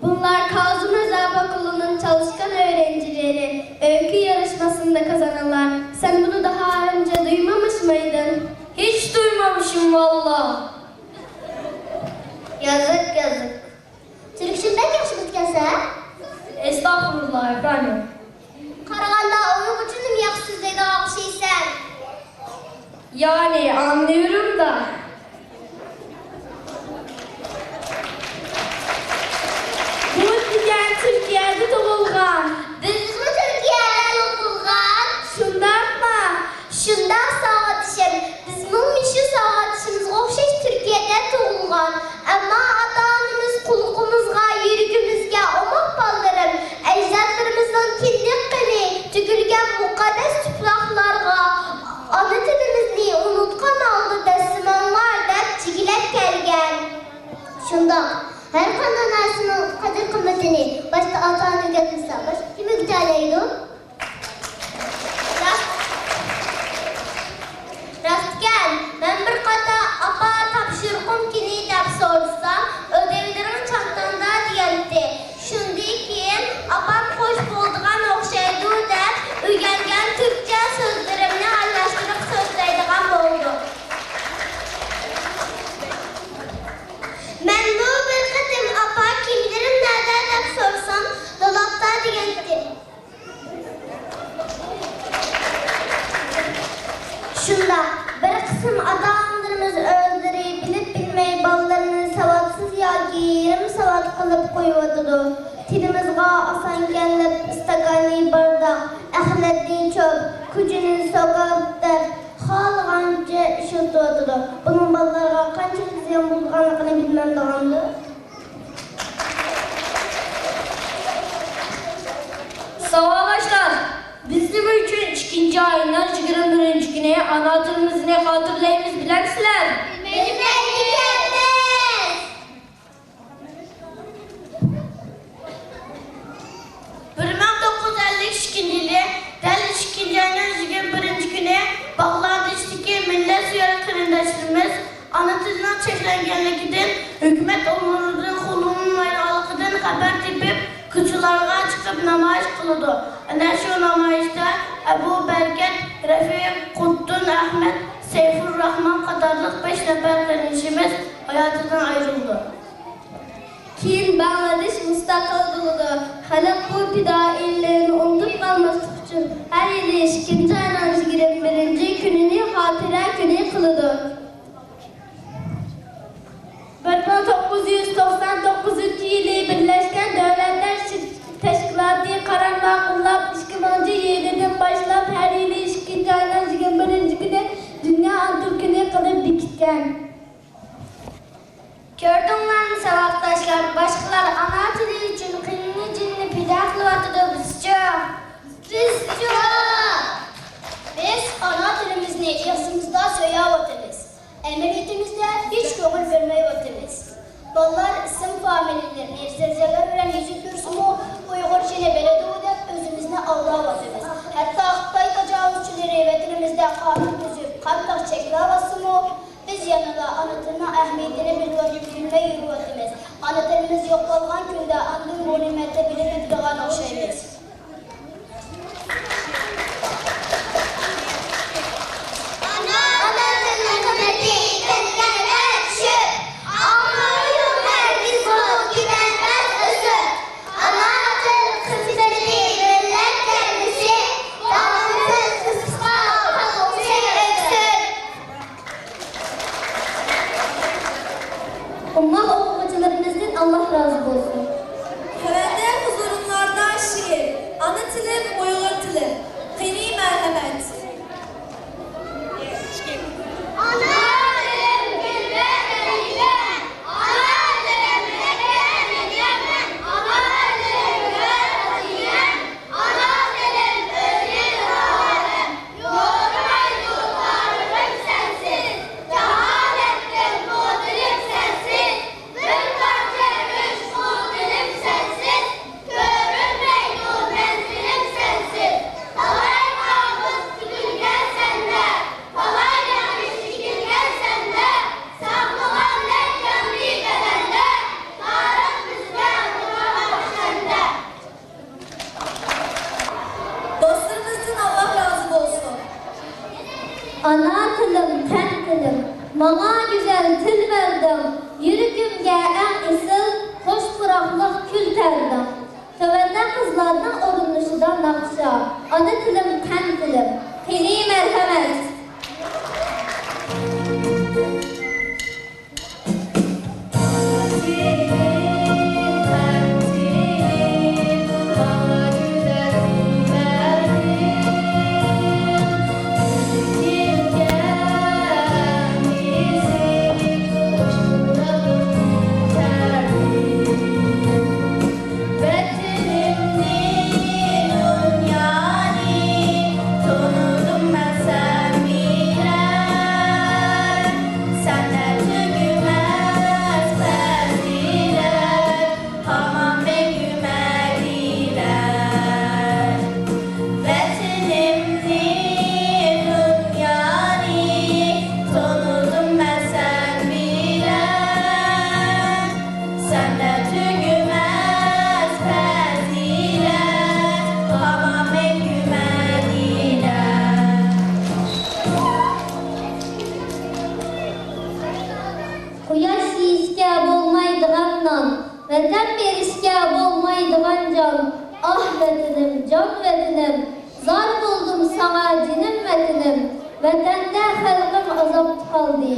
Bunlar Kazım Özel Bakulunun çalışkan öğrencileri. Öykü yarışmasında kazananlar. Sen bunu daha önce duymamış mıydın? Hiç duymamışım valla. Yazık, yazık. تۈركچىنى بەك ياخشى بىلىدىكەنسەن. ئەستەغپۇرۇللا، ئەپەندىم. قارىغاندا ئۇيغۇرچىنىمۇ ياخشى سۆزلەيدىغان ئوخشايسەن. يەنى ئاڭلىۋېرىڭدا. بۇ دېگەن تۈركىيەدە تۇغۇلغان. بىزمۇ تۈركىيەدە تۇغۇلغان. شۇنداقما؟ شۇنداق ساۋاقدىشىم. بىزمۇ مۇشۇ ساۋاقدىشىمىزغا ئوخشاش تۈركىيەدە تۇغۇلغان. ئەمما ئاتا-ئانىمىز قۇلىقىمىزغا، يۈرىكىمىزگە ئوماق بالىلىرىم، ئەجدادلىرىمىزنىڭ كىندىك قېنى تۆكۈلگەن مۇقەددەس تۇپراقلارغا ئانا تىلىمىزنى ئۇنتۇغان ھالدا دەسسىمەڭلار دەپ جىگىلەپ كەلگەن. شۇنداق، ھەر قانداق نەرسىنىڭ قەدىر-قىممىتىنى باشتا ئاتا-ئانا ئۆگەتمىسە، باشقا كىم ئۆگىتەلەيدۇ؟ راست، راستكەن، مەن بىر قاتا «ئاپا، تاپشۇرۇقۇم كېنى؟» دەپ سورىسام، «ئۆدەۋلىرىڭ چانتاڭدا» دېگەنتى. شۇندىن كېيىن ئاپام «خوش بولىدىغان ئوخشايدۇ» دەپ ئۆگەنگەن تۈركچە سۆزلىرىمنى ئارىلاشتۇرۇپ سۆزلەيدىغان بولدۇم. مەنمۇ بىر قېتىم «ئاپا، كىيىملىرىم نەدە؟» دەپ سورىسام، «دولابتا» دېگەنتى. شۇنداق، بىر قىسىم ئاتا-ئانىلىرىمىز ئۆزلىرى بىلىپ-بىلمەي بالىلىرىنى ساۋاتسىز ياكى يېرىم ساۋات قىلىپ قويۇۋاتىدۇ. تىلىمىزغا ئاسانكەن دەپ ئىستاكاننى بارداق، ئەخلەتنى چۆپ، كۇجىنى سوكاپ دەپ خالىغانچە ئىشلىتىۋاتىدۇ. بۇنىڭ بالىلارغا قانچىلىك زىيان بولىدىغانلىقىنى بىلمەمدىغاندۇ؟ ساۋاقداشلار، بىز نېمە ئۈچۈن ئىككىنچى ئاينىڭ يىگىرمە بىرىنچى كۈنى ئانا تىلىمىزنى خاتىرىلەيمىز، بىلەمسىلەر؟ بىلمەيمىز. ئانا تىلىنىڭ چەكلەنگەنلىكىدىن، ھۆكۈمەت ئورۇنلىرىدىن قوللىنىلمايدىغانلىقىدىن خەۋەر تېپىپ، كوچىلارغا چىقىپ نامايىش قىلىدۇ. ئەنە شۇ نامايىشتا ئەبۇ بەرىكەت، رەفىق، قۇتتۇن ئەخمەت، سەيپۇرراخمان قاتارلىق بەش نەپەر قېرىندىشىمىز ھاياتىدىن ئايرىلىدۇ. كېيىن باڭلادېش مۇستەقىل بولىدۇ. خەلق بۇ پىدائىيلىرىنى ئۇنتۇپ قالماسلىق ئۈچۈن، ھەر يىلى ئىككىنچى ئاينىڭ يىگىرمە بىرىنچى كۈنىنى خاتىرە كۈنى قىلىدۇ. بىر مىڭ توققۇز يۈز توقسان توققۇزىنچى يىلى بىرلەشكەن دۆلەتلەر تەشكىلاتى قارار ماقۇللاپ، ئىككى مىڭىنچى يىلىدىن باشلاپ ھەر يىلى ئىككىنچى ئاينىڭ يىگىرمە بىرىنچى كۈنى دۇنيا ئانا تىل كۈنى قىلىپ بېكىتكەن. كۆردۈڭلارمۇ ساۋاقداشلار، باشقىلار ئانا تىلى ئۈچۈن قېنىنى جېنىنى پىدا قىلىۋاتىدۇ، بىزچۇ؟ بىزچۇ؟ بىز ئانا تىلىمىزنى ئېغىزىمىزدا سۆيۈۋاتىمىز، ئەمەلىيىتىمىزدە ھېچ كۆڭۈل بۆلمەيۋاتىمىز. بالىلار ئىسىم فامىلىلىرىنى زىلزىلە بىلەن يېزىپ يۈرسىمۇ، ئۇيغۇرچىنى بىلىدۇ دەپ ئۆزىمىزنى ئالداۋاتىمىز. ھەتتا خىتاي تاجاۋۇزچىلىرى ۋەتىنىمىزدە قانۇن تۈزۈپ، قانداق چەكلەۋاتسىمۇ، بىز يەنىلا ئانا تىلنىڭ ئەھمىيىتىنى بىلىۋېلىپ بىلمەي يۈرۈۋاتىمىز. ئانا تىلىمىز يوق بولغان كۈندە ئاندىن بۇ نېمەتنى بىلىپ يېتىدىغان ئوخشايمىز. ئانا تىلنىڭ قىممىتى كەتكەندە چۈشۈپ، ئاڭلايدۇ ھەرگىزمۇ كېتەلمەس ئۆسۈپ. ئانا تىل خىزمىتى مىللەت كەلگۈسى، داۋامسىز ئىستىقبال قالغۇسى ئۆكسۈپ. ئوماق ئوقۇغۇچىلىرىمىزدىن ئاللاھ رازى بولسۇن. تۆۋەندە ھۇزۇرۇڭلاردا شېئىر، ئانا تىلىم ئۇيغۇر تىلىم. قېنى مەرھەمەت. ئانا تىلىم گۈل ۋە غەنىيمەت، ئانا تىلىم مەكتەپ مەدەنىيەت، ئانا تىلىم گۆھەر خەزىنەم، ئانا تىلىم ئۆزگىچە ئالەم، يورۇمايدۇ تارىخىم سەنسىز، جاھالەتتىن قۇتۇلۇپ سەنسىز، بىر پارچە گۆش قۇتۇلۇپ سەنسىز، كۆرۈنمەيدۇ مەنزىلىم سەنسىز. تالاي قامۇس تۈگۈلگەن سەندە، تالاي نەقىش چېكىلگەن سەندە، ساقلىغاندەك جاننى بەدەندە، تارىخ بىزگە ئۇرغان سەندە. دوستلىرىمىزدىن ئاللاھ رازى بولسۇن. ئانا تىلىم، قەن تىلىم، ماڭا گۈزەل تىل بەردىڭ، يۈرىكىمگە ئەڭ ئېسىل خۇش پۇراقلىق كۈل تەردىڭ. تۆۋەندە قىزلارنىڭ ئورۇنلىشىدا ناخشا، ئانا تىلىم، قەن تىلىم. قېنى مەرھەمەت. ۋەتىنىمنى، دۇنيانى تونۇدۇم مەن سەن بىلەن. سەندە تۈگىمەس پەزىلەت، ھامان مەڭگۈ مەدىنەت. ۋەتىنىمنى، دۇنيانى تونۇدۇم مەن سەن بىلەن. سەندە تۈگىمەس پەزىلەت، ھامان مەڭگۈ مەدىنەت. قۇياش يېيىشكە بولمايدىغان نان، ۋەتەن بېرىشكە بولمايدىغان جان. ئاھ، ۋەتىنىم، جان ۋەتىنىم، زار بولدۇم ساڭا جېنىم ۋەتىنىم، ۋەتەندە خەلقىم ئازابتا قالدى.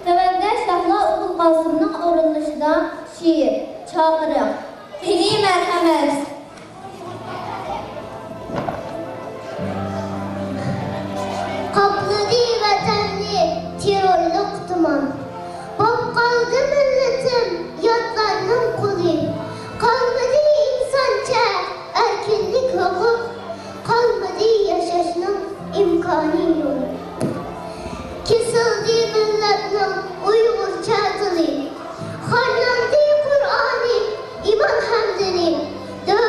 تۆۋەندە شاھلا ئوبۇلقاسىمنىڭ ئورۇنلىشىدا شېئىر، چاقىرىق. قېنى مەرھەمەت. قاپلىدى ۋەتەننى تېررورلۇق تۇمان. بوپ قالدى مىللىتىم ياتلارنىڭ قۇلى. قالمىدى ئىنسانچە ئەركىنلىك ھوقۇق. قالمىدى ياشاشنىڭ ئىمكانى يول. كېسىلدى مىللەتنىڭ ئۇيغۇرچە تىلى. خارلاندى قۇرئانى، ئىمان ھەم دىنى. دۆ-،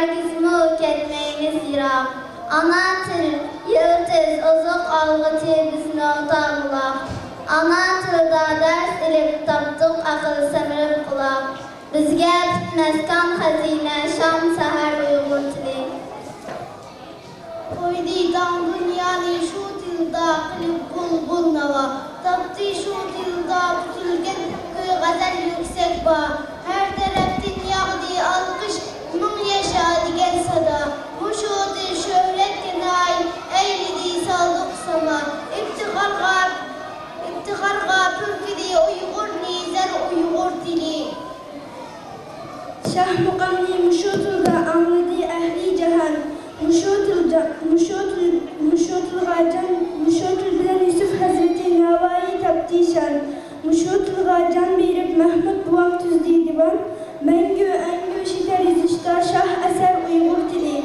ھەرگىزمۇ كەتمەيمىز يىراق. ئانا تىل، يىلتىز، ئوزۇق ئالغۇچى بىزنىڭ تاغ بۇلاق. ئانا تىلدا دەرس ئېلىپ تاپتۇق ئەقىل سەمرىپ قۇلاق. بىزگە پۈتمەس كان خەزىنە، شام سەھەر ئۇيغۇر تىلى. قويدى داڭ دۇنيانى شۇ تىلدا قىلىپ بۇلبۇل ناۋا. تاپتى شۇ تىلدا پۈتۈلگەن كۈي غەزەل يۈكسەك باھا. ھەر تەرەپتىن ياغدى ئالقىش، مىڭ ياشا دېگەن سادا. مۇشۇ تىل شۆھرەتكە نائىل ئەيلىدى سالدۇق ساما. ئىپتىخارغا، ئىپتىخارغا پۈركىدى ئۇيغۇرنى زەر ئۇيغۇر تىلى. شاھ مۇقامنى مۇشۇ تىلدا ئاڭلىدى ئەھلى جاھان. مۇشۇ تىل جا-، مۇشۇ تىل، مۇشۇ تىلغا جان، مۇشۇ تىل بىلەن يۈسۈپ ھەزرىتى ناۋايى تاپتى شان. مۇشۇ تىلغا جان بېرىپ مەھمۇد بوۋام تۈزدى دىۋان. مەڭگۈ ئەڭگۈ شېكەر يېزىشتا شاھ ئەسەر ئۇيغۇر تىلى.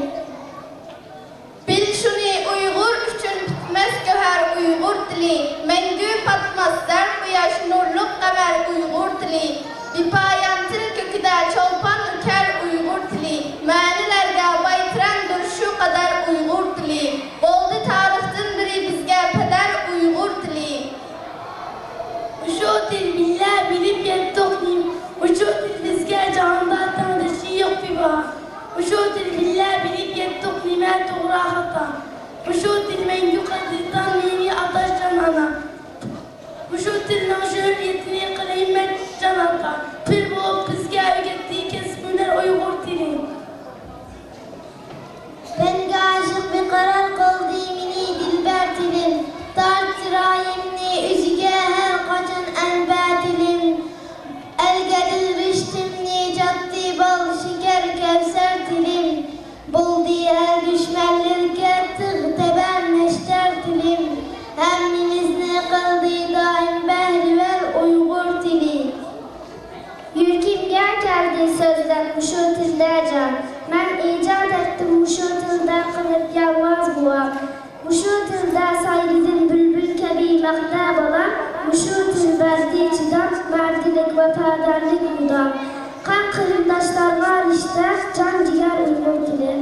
بىل شۇنى ئۇيغۇر ئۈچۈن پۈتمەس گۆھەر ئۇيغۇر تىلى، مەڭگۈ پاتماس زەر قۇياش نۇرلۇق قەمەر ئۇيغۇر تىلى، بىپايان تىل كۆكىدە چولپان ئۆكەر ئۇيغۇر تىلى، مەنىلەرگە باي تىرەندۇر شۇ قەدەر ئۇيغۇر تىلى، بولدى تارىختىن بېرى بىزگە پەدەر ئۇيغۇر تىلى. مۇشۇ تىل بىللە بىلىپ يەتتۇق نېمە، مۇشۇ تىل بىزگە جاھاندا تەڭدىشى يوق بىباھا. مۇشۇ تىل بىللە بىلىپ يەتتۇق نېمە توغرا خاتا. مۇشۇ تىل مەڭگۈ قەدىردان مېنى ئاتاش جان ئانا. مۇشۇ تىلنىڭ شۆھرىتىنى قىلىمەن جان ئاتا. پىل بولۇپ بىزگە ئۆگەتتى كەسىپ ھۈنەر ئۇيغۇر تىلى. پەنگە ئاشىق بىقارار قىلدى مېنى دىلبەر تىلىم. تارت چىرايىمنى ئۆزىگە ھەر قاچان ئەنبەر تىلىم. ئەلگە دىل رىشتىمنى چاتتى بال شېكەر كەۋسەر تىلىم. بولدى ئەل دۈشمەنلىرىگە تىغ تەبەر نەشتەر تىلىم. ھەممىمىزنى قىلدى دائىم بەھرىۋەر ئۇيغۇر تىلى. يۈرىكىمگە كەلدى سۆزلەپ مۇشۇ تىلدا جان. مەن ئىجاد ئەتتىم مۇشۇ تىلدا قىلىپ يالماز بوۋام. مۇشۇ تىلدا سايرىدىم بۈلبۈل كەبى مەختە بالام. مۇشۇ تىل بەردى چىدام، مەردلىك، ۋاپادارلىق مۇدام. قان قېرىنداشلارغا رىشتە، جان جىگەر ئۇيغۇر تىلى.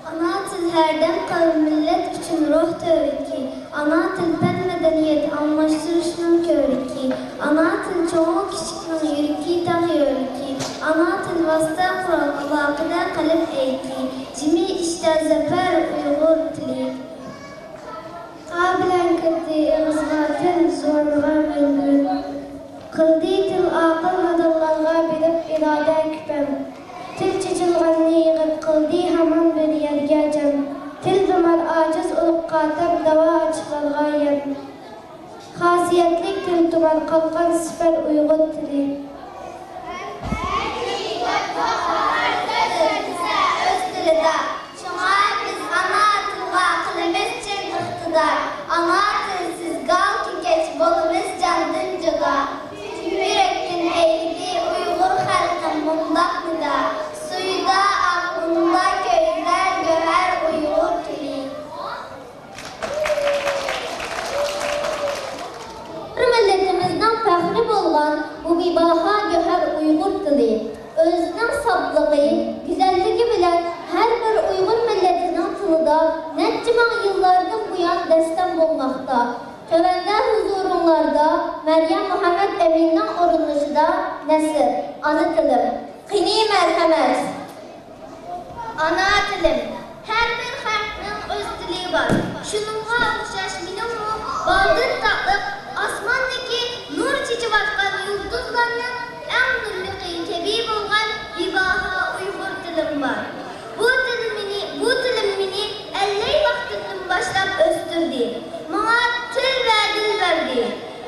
ئانا تىل ھەردەم قەۋم مىللەت ئۈچۈن روھ تۈۋرۈكى. ئانا تىل پەن مەدەنىيەت ئالماشتۇرۇشنىڭ كۆۋرۈكى. ئانا تىل چوڭۇ كىچىكنىڭ يۈرىكى تاغ يۆلىكى. ئانا تىل ۋاسىتە قورال ئالاقىدە قەلب ئەيكى. جىمى ئىشتا زەپەر ئۇيغۇر تىلى. قا بىلەن كىردى ئېغىزغا تىل زۇۋانغا مەڭگۈ. قىلدى تىل ئاقىل نادانلارغا بېرىپ ئىرادە كۈپەم. تىل چېچىلغاننى يىغىپ قىلدى ھامان بىر يەرگە جەم. تىل بىمار ئاجىز ئۇرۇققا تەم، داۋا ئاچلارغا يەم. خاسىيەتلىك تىل تۇمار قالقان سىپەر ئۇيغۇر تىلى. ئۆز تىلىدا. شۇڭا بىز ئانا تىلغا قىلىمىز چىن ئىقتىدار. ئانا تىلسىز گال كېكەچ بولىمىز جاندىن جۇدا. يۈرەكتىن ئەيلىدى ئۇيغۇر خەلقىم مۇنداق نىدا. سۈيىدا ئاق ئۇندا كۆزلەر گۆھەر ئۇيغۇر تىلى. بىر مىللىتىمىزنىڭ پەخرى بولغان بۇ بىباھا گۆھەر ئۇيغۇر تىلى، ئۆزىنىڭ ساپلىقى، گۈزەللىكى بىلەن ھەر بىر ئۇيغۇر مىللىتىنىڭ تىلىدا نەچچە مىڭ يىللاردىن بۇيان دەستەم بولماقتا. تۆۋەندە ھۇزۇرۇڭلاردا مەريەم مۇھەممەد ئەمىننىڭ ئورۇنلىشىدا نەسر، ئانا تىلىم. قېنى مەرھەمەت! ئانا تىلىم. ھەر بىر خەلقنىڭ ئۆز تىلى بار. شۇنىڭغا ئوخشاش مېنىڭمۇ بالدىن تاتلىق، ئاسماندىكى نۇر چېچىۋاتقان يۇلتۇزلارنىڭ ئەڭ نۇرلۇقى كەبى بولغان بىباھا ئۇيغۇر تىلىم بار. بۇ تىل مېنى، بۇ تىلىم مېنى ئەللەي ۋاقتىمدىن باشلاپ ئۆستۈردى. ماڭا تىل ۋە دىل بەردى.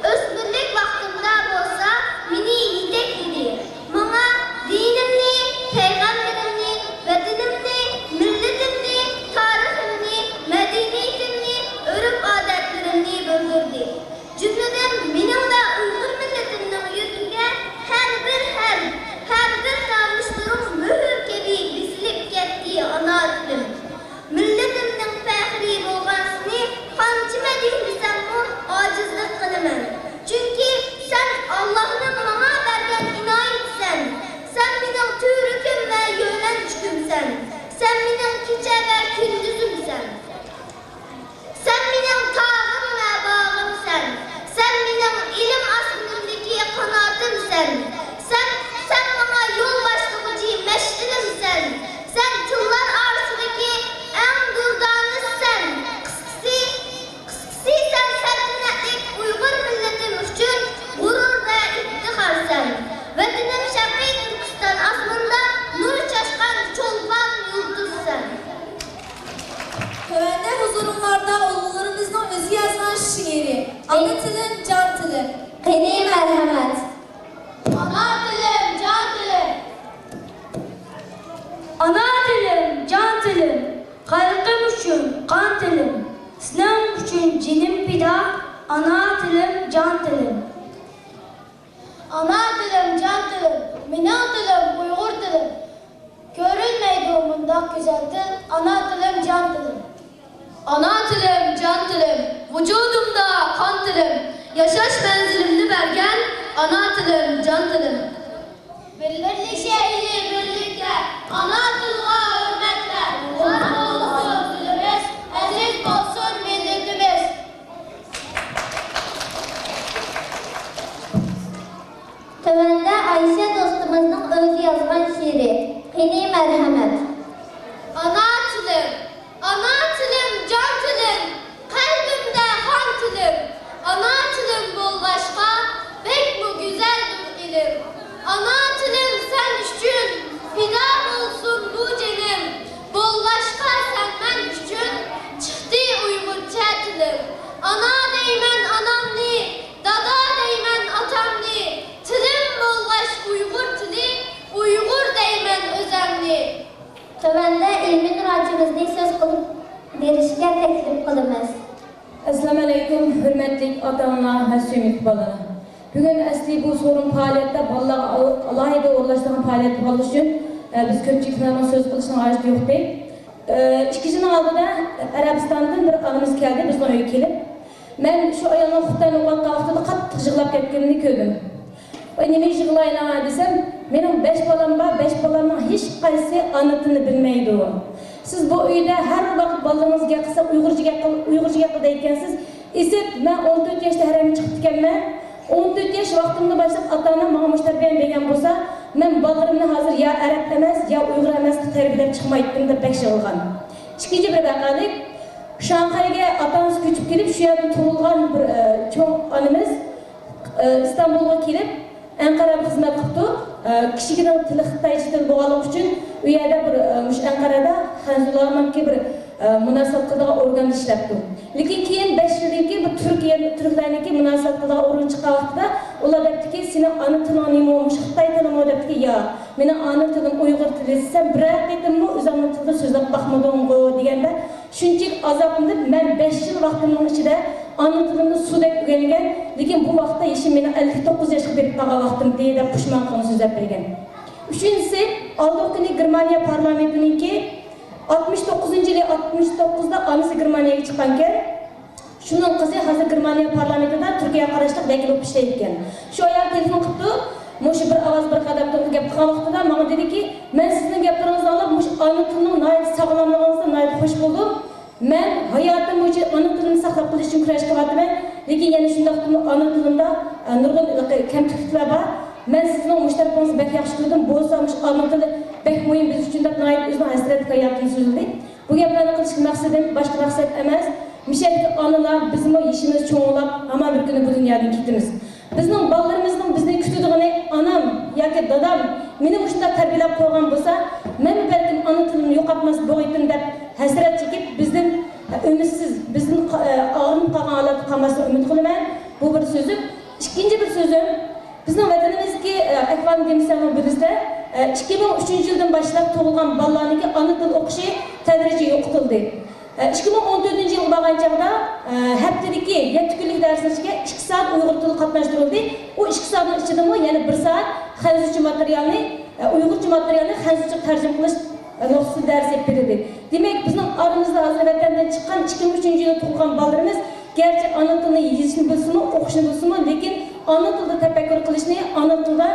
ئۆسمۈرلۈك ۋاقتىمدا بولسا مېنى يېتەكلىدى. ماڭا دىنىمنى، پەيغەمبىرىمنى، ۋەتىنىمنى، مىللىتىمنى، تارىخىمنى، مەدەنىيىتىمنى، ئۆرپ-ئادەتلىرىمنى بىلدۈردى. جۈملىدىن مېنىڭ ۋە ئۇيغۇر مىللىتىمنىڭ يۈرىكىگە ھەر بىر ھەرپ، ھەر بىر تاۋۇشلىرىڭ مۆھۈر كەبى بېسىلىپ ئانا تىلىم، جان تىلىم. قېنى مەرھەمەت. ئانا تىلىم، جان تىلىم. ئانا تىلىم، جان تىلىم. خەلقىم ئۈچۈن قان تىلىم. سېنىڭ ئۈچۈن جېنىم پىدا. ئانا تىلىم، جان تىلىم. ئانا تىلىم، جان تىلىم، مېنىڭ تىلىم، ئۇيغۇر تىلىم. كۆرۈنمەيدۇ مۇنداق گۈزەل تىل، ئانا تىلىم، جان تىلىم. ئانا تىلىم، جان تىلىم، ۋۇجۇدۇمدا قان تىلىم. ياشاش مەنزىلىمنى بەرگەن، ئانا تىلىم، جان تىلىم. بىرلىشەيلى بىرلىكتە، ئانا تىلغا ھۆرمەتلەر. بار بولسۇن تىلىمىز، ئەزىز بولسۇن مىللىتىمىز. تۆۋەندە ئايشە دوستىمىزنىڭ ئۆزى يازغان شېئىرى. قېنى مەرھەمەت. ئانا تىلىم، ئانا تىلىم، جان تىلىم، قەلبىمدە خان تىلىم. ئانا تىلىم بولغاچقا، بەكمۇ گۈزەلدۇر ئىلىم. ئانا تىلىم سەن ئۈچۈن، پىدا بولسۇن بۇ جېنىم. بولغاچقا سەن مەن ئۈچۈن، چىقتى ئۇيغۇرچە تىلىم. ئانا دەيمەن ئانامنى، دادا دەيمەن ئاتامنى، تىلىم بولغاچ ئۇيغۇر تىلى، ئۇيغۇر دەيمەن ئۆزەمنى. تۆۋەندە ئىلمىي نۇراچىمىزنى سۆز قىلىپ بېرىشكە تەكلىپ قىلىمىز. ئەسسالامۇئەلەيكۇم، ھۆرمەتلىك ئاتا-ئانىلار ۋە سۆيۈملۈك بالىلار! بۈگۈن ئەسلى بۇ سورۇن پائالىيەتتە بالىلارغا ئالاھىدە ئورۇنلاشتۇرغان پائالىيەت بولغانلىقى ئۈچۈن، ئە، بىز كۆپچىلىك بىلەن سۆز قىلىشنىڭ ھاجىتى يوق ئىدى. ئىككى يىلنىڭ ئالدىدا ئەرەبىستاندىن بىر ئانىمىز كەلدى بىزنىڭ ئۆيگە كېلىپ. مەن شۇ ئايالنىڭ خۇتەننى ئوقۇۋاتقان ۋاقتىدا قاتتىق يىغلاپ كەتكىنىنى كۆردۈم. ۋاي، نېمە يىغلايلا دېسەم، مېنىڭ بەش بالام بار، بەش بالامنىڭ ھېچقايسىسى ئانا تىلىنى بىلمەيدۇ. سىز بۇ ئۆيدە ھەر ۋاقىت بالىلىرىڭىز گەپ قىلسا، ئۇيغۇرچە گەپ قىل، ئۇيغۇرچە گەپ قىل دەيدىكەنسىز. ئىسىت، مەن ئون تۆت ياشتا ھەرەمگە چىقىپتىكەنمەن. ئون تۆت ياش ۋاقتىمدىن باشلاپ ئاتا-ئانام ماڭا مۇشۇ تەربىيەنى بەرگەن بولسا، مەن بالىلىرىمنى ھازىر يا ئەرەب ئەمەس، يا ئۇيغۇر ئەمەس قىلىپ تەربىيەلەپ چىقمايتتىم دەپ بەك يىغلىغان. ئىككىنچى بىر ۋەقەلىك، شاڭخەيگە ئاتا-ئانىسى كۆچۈپ كېلىپ، شۇ يەردە تۇغۇلغان بىر، ئە، چوڭ ئانىمىز، ئە، ئىستانبۇلغا كېلىپ، ئەنقەرەدە خىزمەت قىپتۇ. ئە، كىچىكىنىڭ تىلى خىتايچە تىل بولغانلىقى ئۈچۈن، ئۇ يەردە بىر، ئە، مۇشۇ ئەنقەرەدە خەنزۇلارنىڭكى بىر، ئە، مۇناسىۋەت قىلىدىغان ئورگاندا ئىشلەپتۇ. لېكىن كېيىن بەش يىلدىن كېيىن بىر تۈركىيە، تۈركلەرنىڭكى مۇناسىۋەت قىلىدىغان ئورگىنى چىققان ۋاقتىدا، ئۇلار دەپتىكى، سېنىڭ ئانا تىلىڭ نېمە، مۇشۇ خىتاي تىلىمۇ؟ دەپتىكى، ياق، مېنىڭ ئانا تىلىم ئۇيغۇر تىلى. سەن بىرەر قېتىممۇ ئۆزۈڭنىڭ تىلىدا سۆزلەپ باقمىدىڭغۇ؟ دېگەندە، شۇنچىلىك ئازابلىنىپ، مەن بەش يىل ۋاقتىمنىڭ ئىچىدە ئانا تىلىمنى سۇدەك ئۆگەنگەن، لېكىن بۇ ۋاقىتتا يېشىم مېنىڭ ئەللىك توققۇز ياشقا بېرىپ قالغان ۋاقتىمدى، دەپ پۇشمان قىلغان سۆزلەپ بەرگەن. ئۈچىنچىسى، ئالدىنقى كۈنى گېرمانىيە پارلامېنتىنىڭكى ئاتمىش توققۇزىنچى يىلى، ئاتمىش توققۇزدا ئانىسى گېرمانىيەگە چىققانىكەن. شۇنىڭ قىزى ھازىر گېرمانىيە پارلامېنتىدا تۈركىيەگە قاراشلىق ۋەكىل بولۇپ ئىشلەيدىكەن. شۇ ئايال تېلېفون قىپتۇ، مۇشۇ بىر ئاۋاز بىر قەدەم تۇرۇپ گەپ قىلغان ۋاقتىدا ماڭا دېدىكى، مەن سىزنىڭ گەپلىرىڭىزنى ئاڭلاپ، مۇشۇ ئانا تىلنىڭ ناھايىتى ساغلاملىقىڭىزدىن ناھايىتى خۇش بولدۇم. مەن ھاياتىم بويىچە ئانا تىلىمنى ساقلاپ قېلىش ئۈچۈن كۈرەش قىلىۋاتىمەن، لېكىن يەنە شۇنداقتىمۇ ئانا تىلىمدا، ئە، نۇرغۇن كەمتۈكلۈكلەر بار. مەن سىزنىڭ مۇشۇ تەرىپىڭىزنى بەك ياخشى كۆردۈم، بولسا مۇشۇ ئانا تىلى بەك مۇھىم بىز ئۈچۈن، دەپ ناھايىتى ئۆزىنىڭ ھەسرەتلىك ھاياتىنى سۆزلىدى. بۇ گەپلەرنى قىلىشتىن مەقسىتىم باشقا مەقسەت ئەمەس. مىشەدىكى ئانىلار بىزمۇ يېشىمىز چوڭلاپ، ھامان بىر كۈنى بۇ دۇنيادىن كېتىمىز. بىزنىڭ بالىلىرىمىزنىڭ بىزنى كۈتىدىغىنى ئانام ياكى دادام مېنى مۇشۇنداق تەربىيەلەپ قويغان بولسا، مەنمۇ بەلكىم ئانا تىلىمنى يوقاتماس بوغىيتىم دەپ ھەسرەت چېكىپ، بىزدىن ئۈمىدسىز، بىزدىن قا-، ئاغرىنىپ قالغان ھالەتتە قالماسلىقىنى ئۈمىد قىلىمەن. بۇ بىر سۆزۈم. ئىككىنچى بىر سۆزۈم، بىزنىڭ ۋەتىنىمىزدىكى، ئە، ئەھۋالنى دېمىسەممۇ بىلىسىلەر، ئە، ئىككى مىڭ ئۈچىنچى يىلدىن باشلاپ تۇغۇلغان بالىلارنىڭكى ئانا تىل ئوقۇشى تەدرىجىي يوقىتىلدى. ئە، ئىككى مىڭ ئون تۆتىنچى يىلغا بارغان چاغدا، ئە، ھەپتىدىكى يەتتە كۈنلۈك دەرسنىڭ ئىچىگە ئىككى سائەت ئۇيغۇر تىلى قاتناشتۇرۇلدى. ئۇ ئىككى سائەتنىڭ ئىچىدىمۇ يەنە بىر سائەت خەنزۇچە ماتېرىيالنى، ئە، ئۇيغۇرچە ماتېرىيالنى خەنزۇچە تەرجىمە قىلىش، ئە، نۇقتىسىدا دەرس ئېلىپ بېرىلدى. دېمەك، بىزنىڭ ئارىمىزدا ھازىر ۋەتەندىن چىققان ئىككى مىڭ ئۈچىنچى يىلدا تۇغۇلغان بالىلىرىمىز گەرچە ئانا تىلنى يېزىشنى بىلسىمۇ، ئوقۇشنى بىلسىمۇ، لېكىن ئانا تىلدا تەپەككۇر قىلىشنى، ئانا تىلدا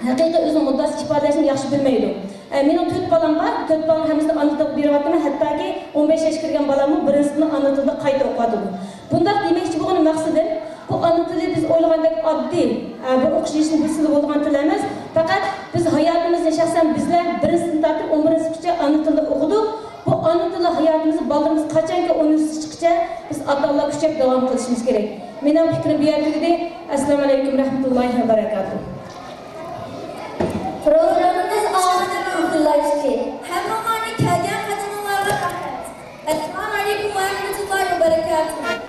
ھەقىقىي ئۆزىنىڭ مۇددىئاسىنى ئىپادىلەشنى ياخشى بىلمەيدۇ. ئە، مېنىڭ تۆت بالام بار، تۆت بالامنىڭ ھەممىسىنى ئانا تىلدا بېرىۋاتىمەن، ھەتتاكى ئون بەش ياشقا كىرگەن بالاممۇ بىرىنچى سىنىپنى ئانا تىلدا قايتا ئوقۇۋاتىدۇ. بۇنداق دېمەكچى بولغىنىم مەقسىتىم، بۇ ئانا تىلى بىز ئويلىغاندەك ئاددىي، ئە، بىر ئوقۇش يېزىشنى بىلسىلا بولىدىغان تىل ئەمەس. پەقەت بىز ھاياتىمىزنى، شەخسەن بىزلەر بىرىنچى سىنىپتىن تارتىپ ئون بىرىنچى سىنىپقىچە ئانا تىلدا ئوقۇدۇق. بۇ ئانا تىلى ھاياتىمىزدا بالىلىرىمىز قاچانكى ئۇنىۋېرسىتېتقىچە بىز ئاتا-ئانىلار كۈچەپ داۋام قىلىشىمىز كېرەك. مېنىڭ پىكرىم بۇ يەردە تۈگىدى. ئەسسالامۇئەلەيكۇم رەھمەتۇللاھى ۋە بەرەكاتۇھ. پروگراممىمىز ئاخىرىغا يېقىنلاشتى. ھەممىڭلارنى كەلگەن قاتنىشىشىڭلارغا رەھمەت. ئەسسالامۇئەلەيكۇم ۋە رەھمەتۇللاھى ۋە بەرەكاتۇھ.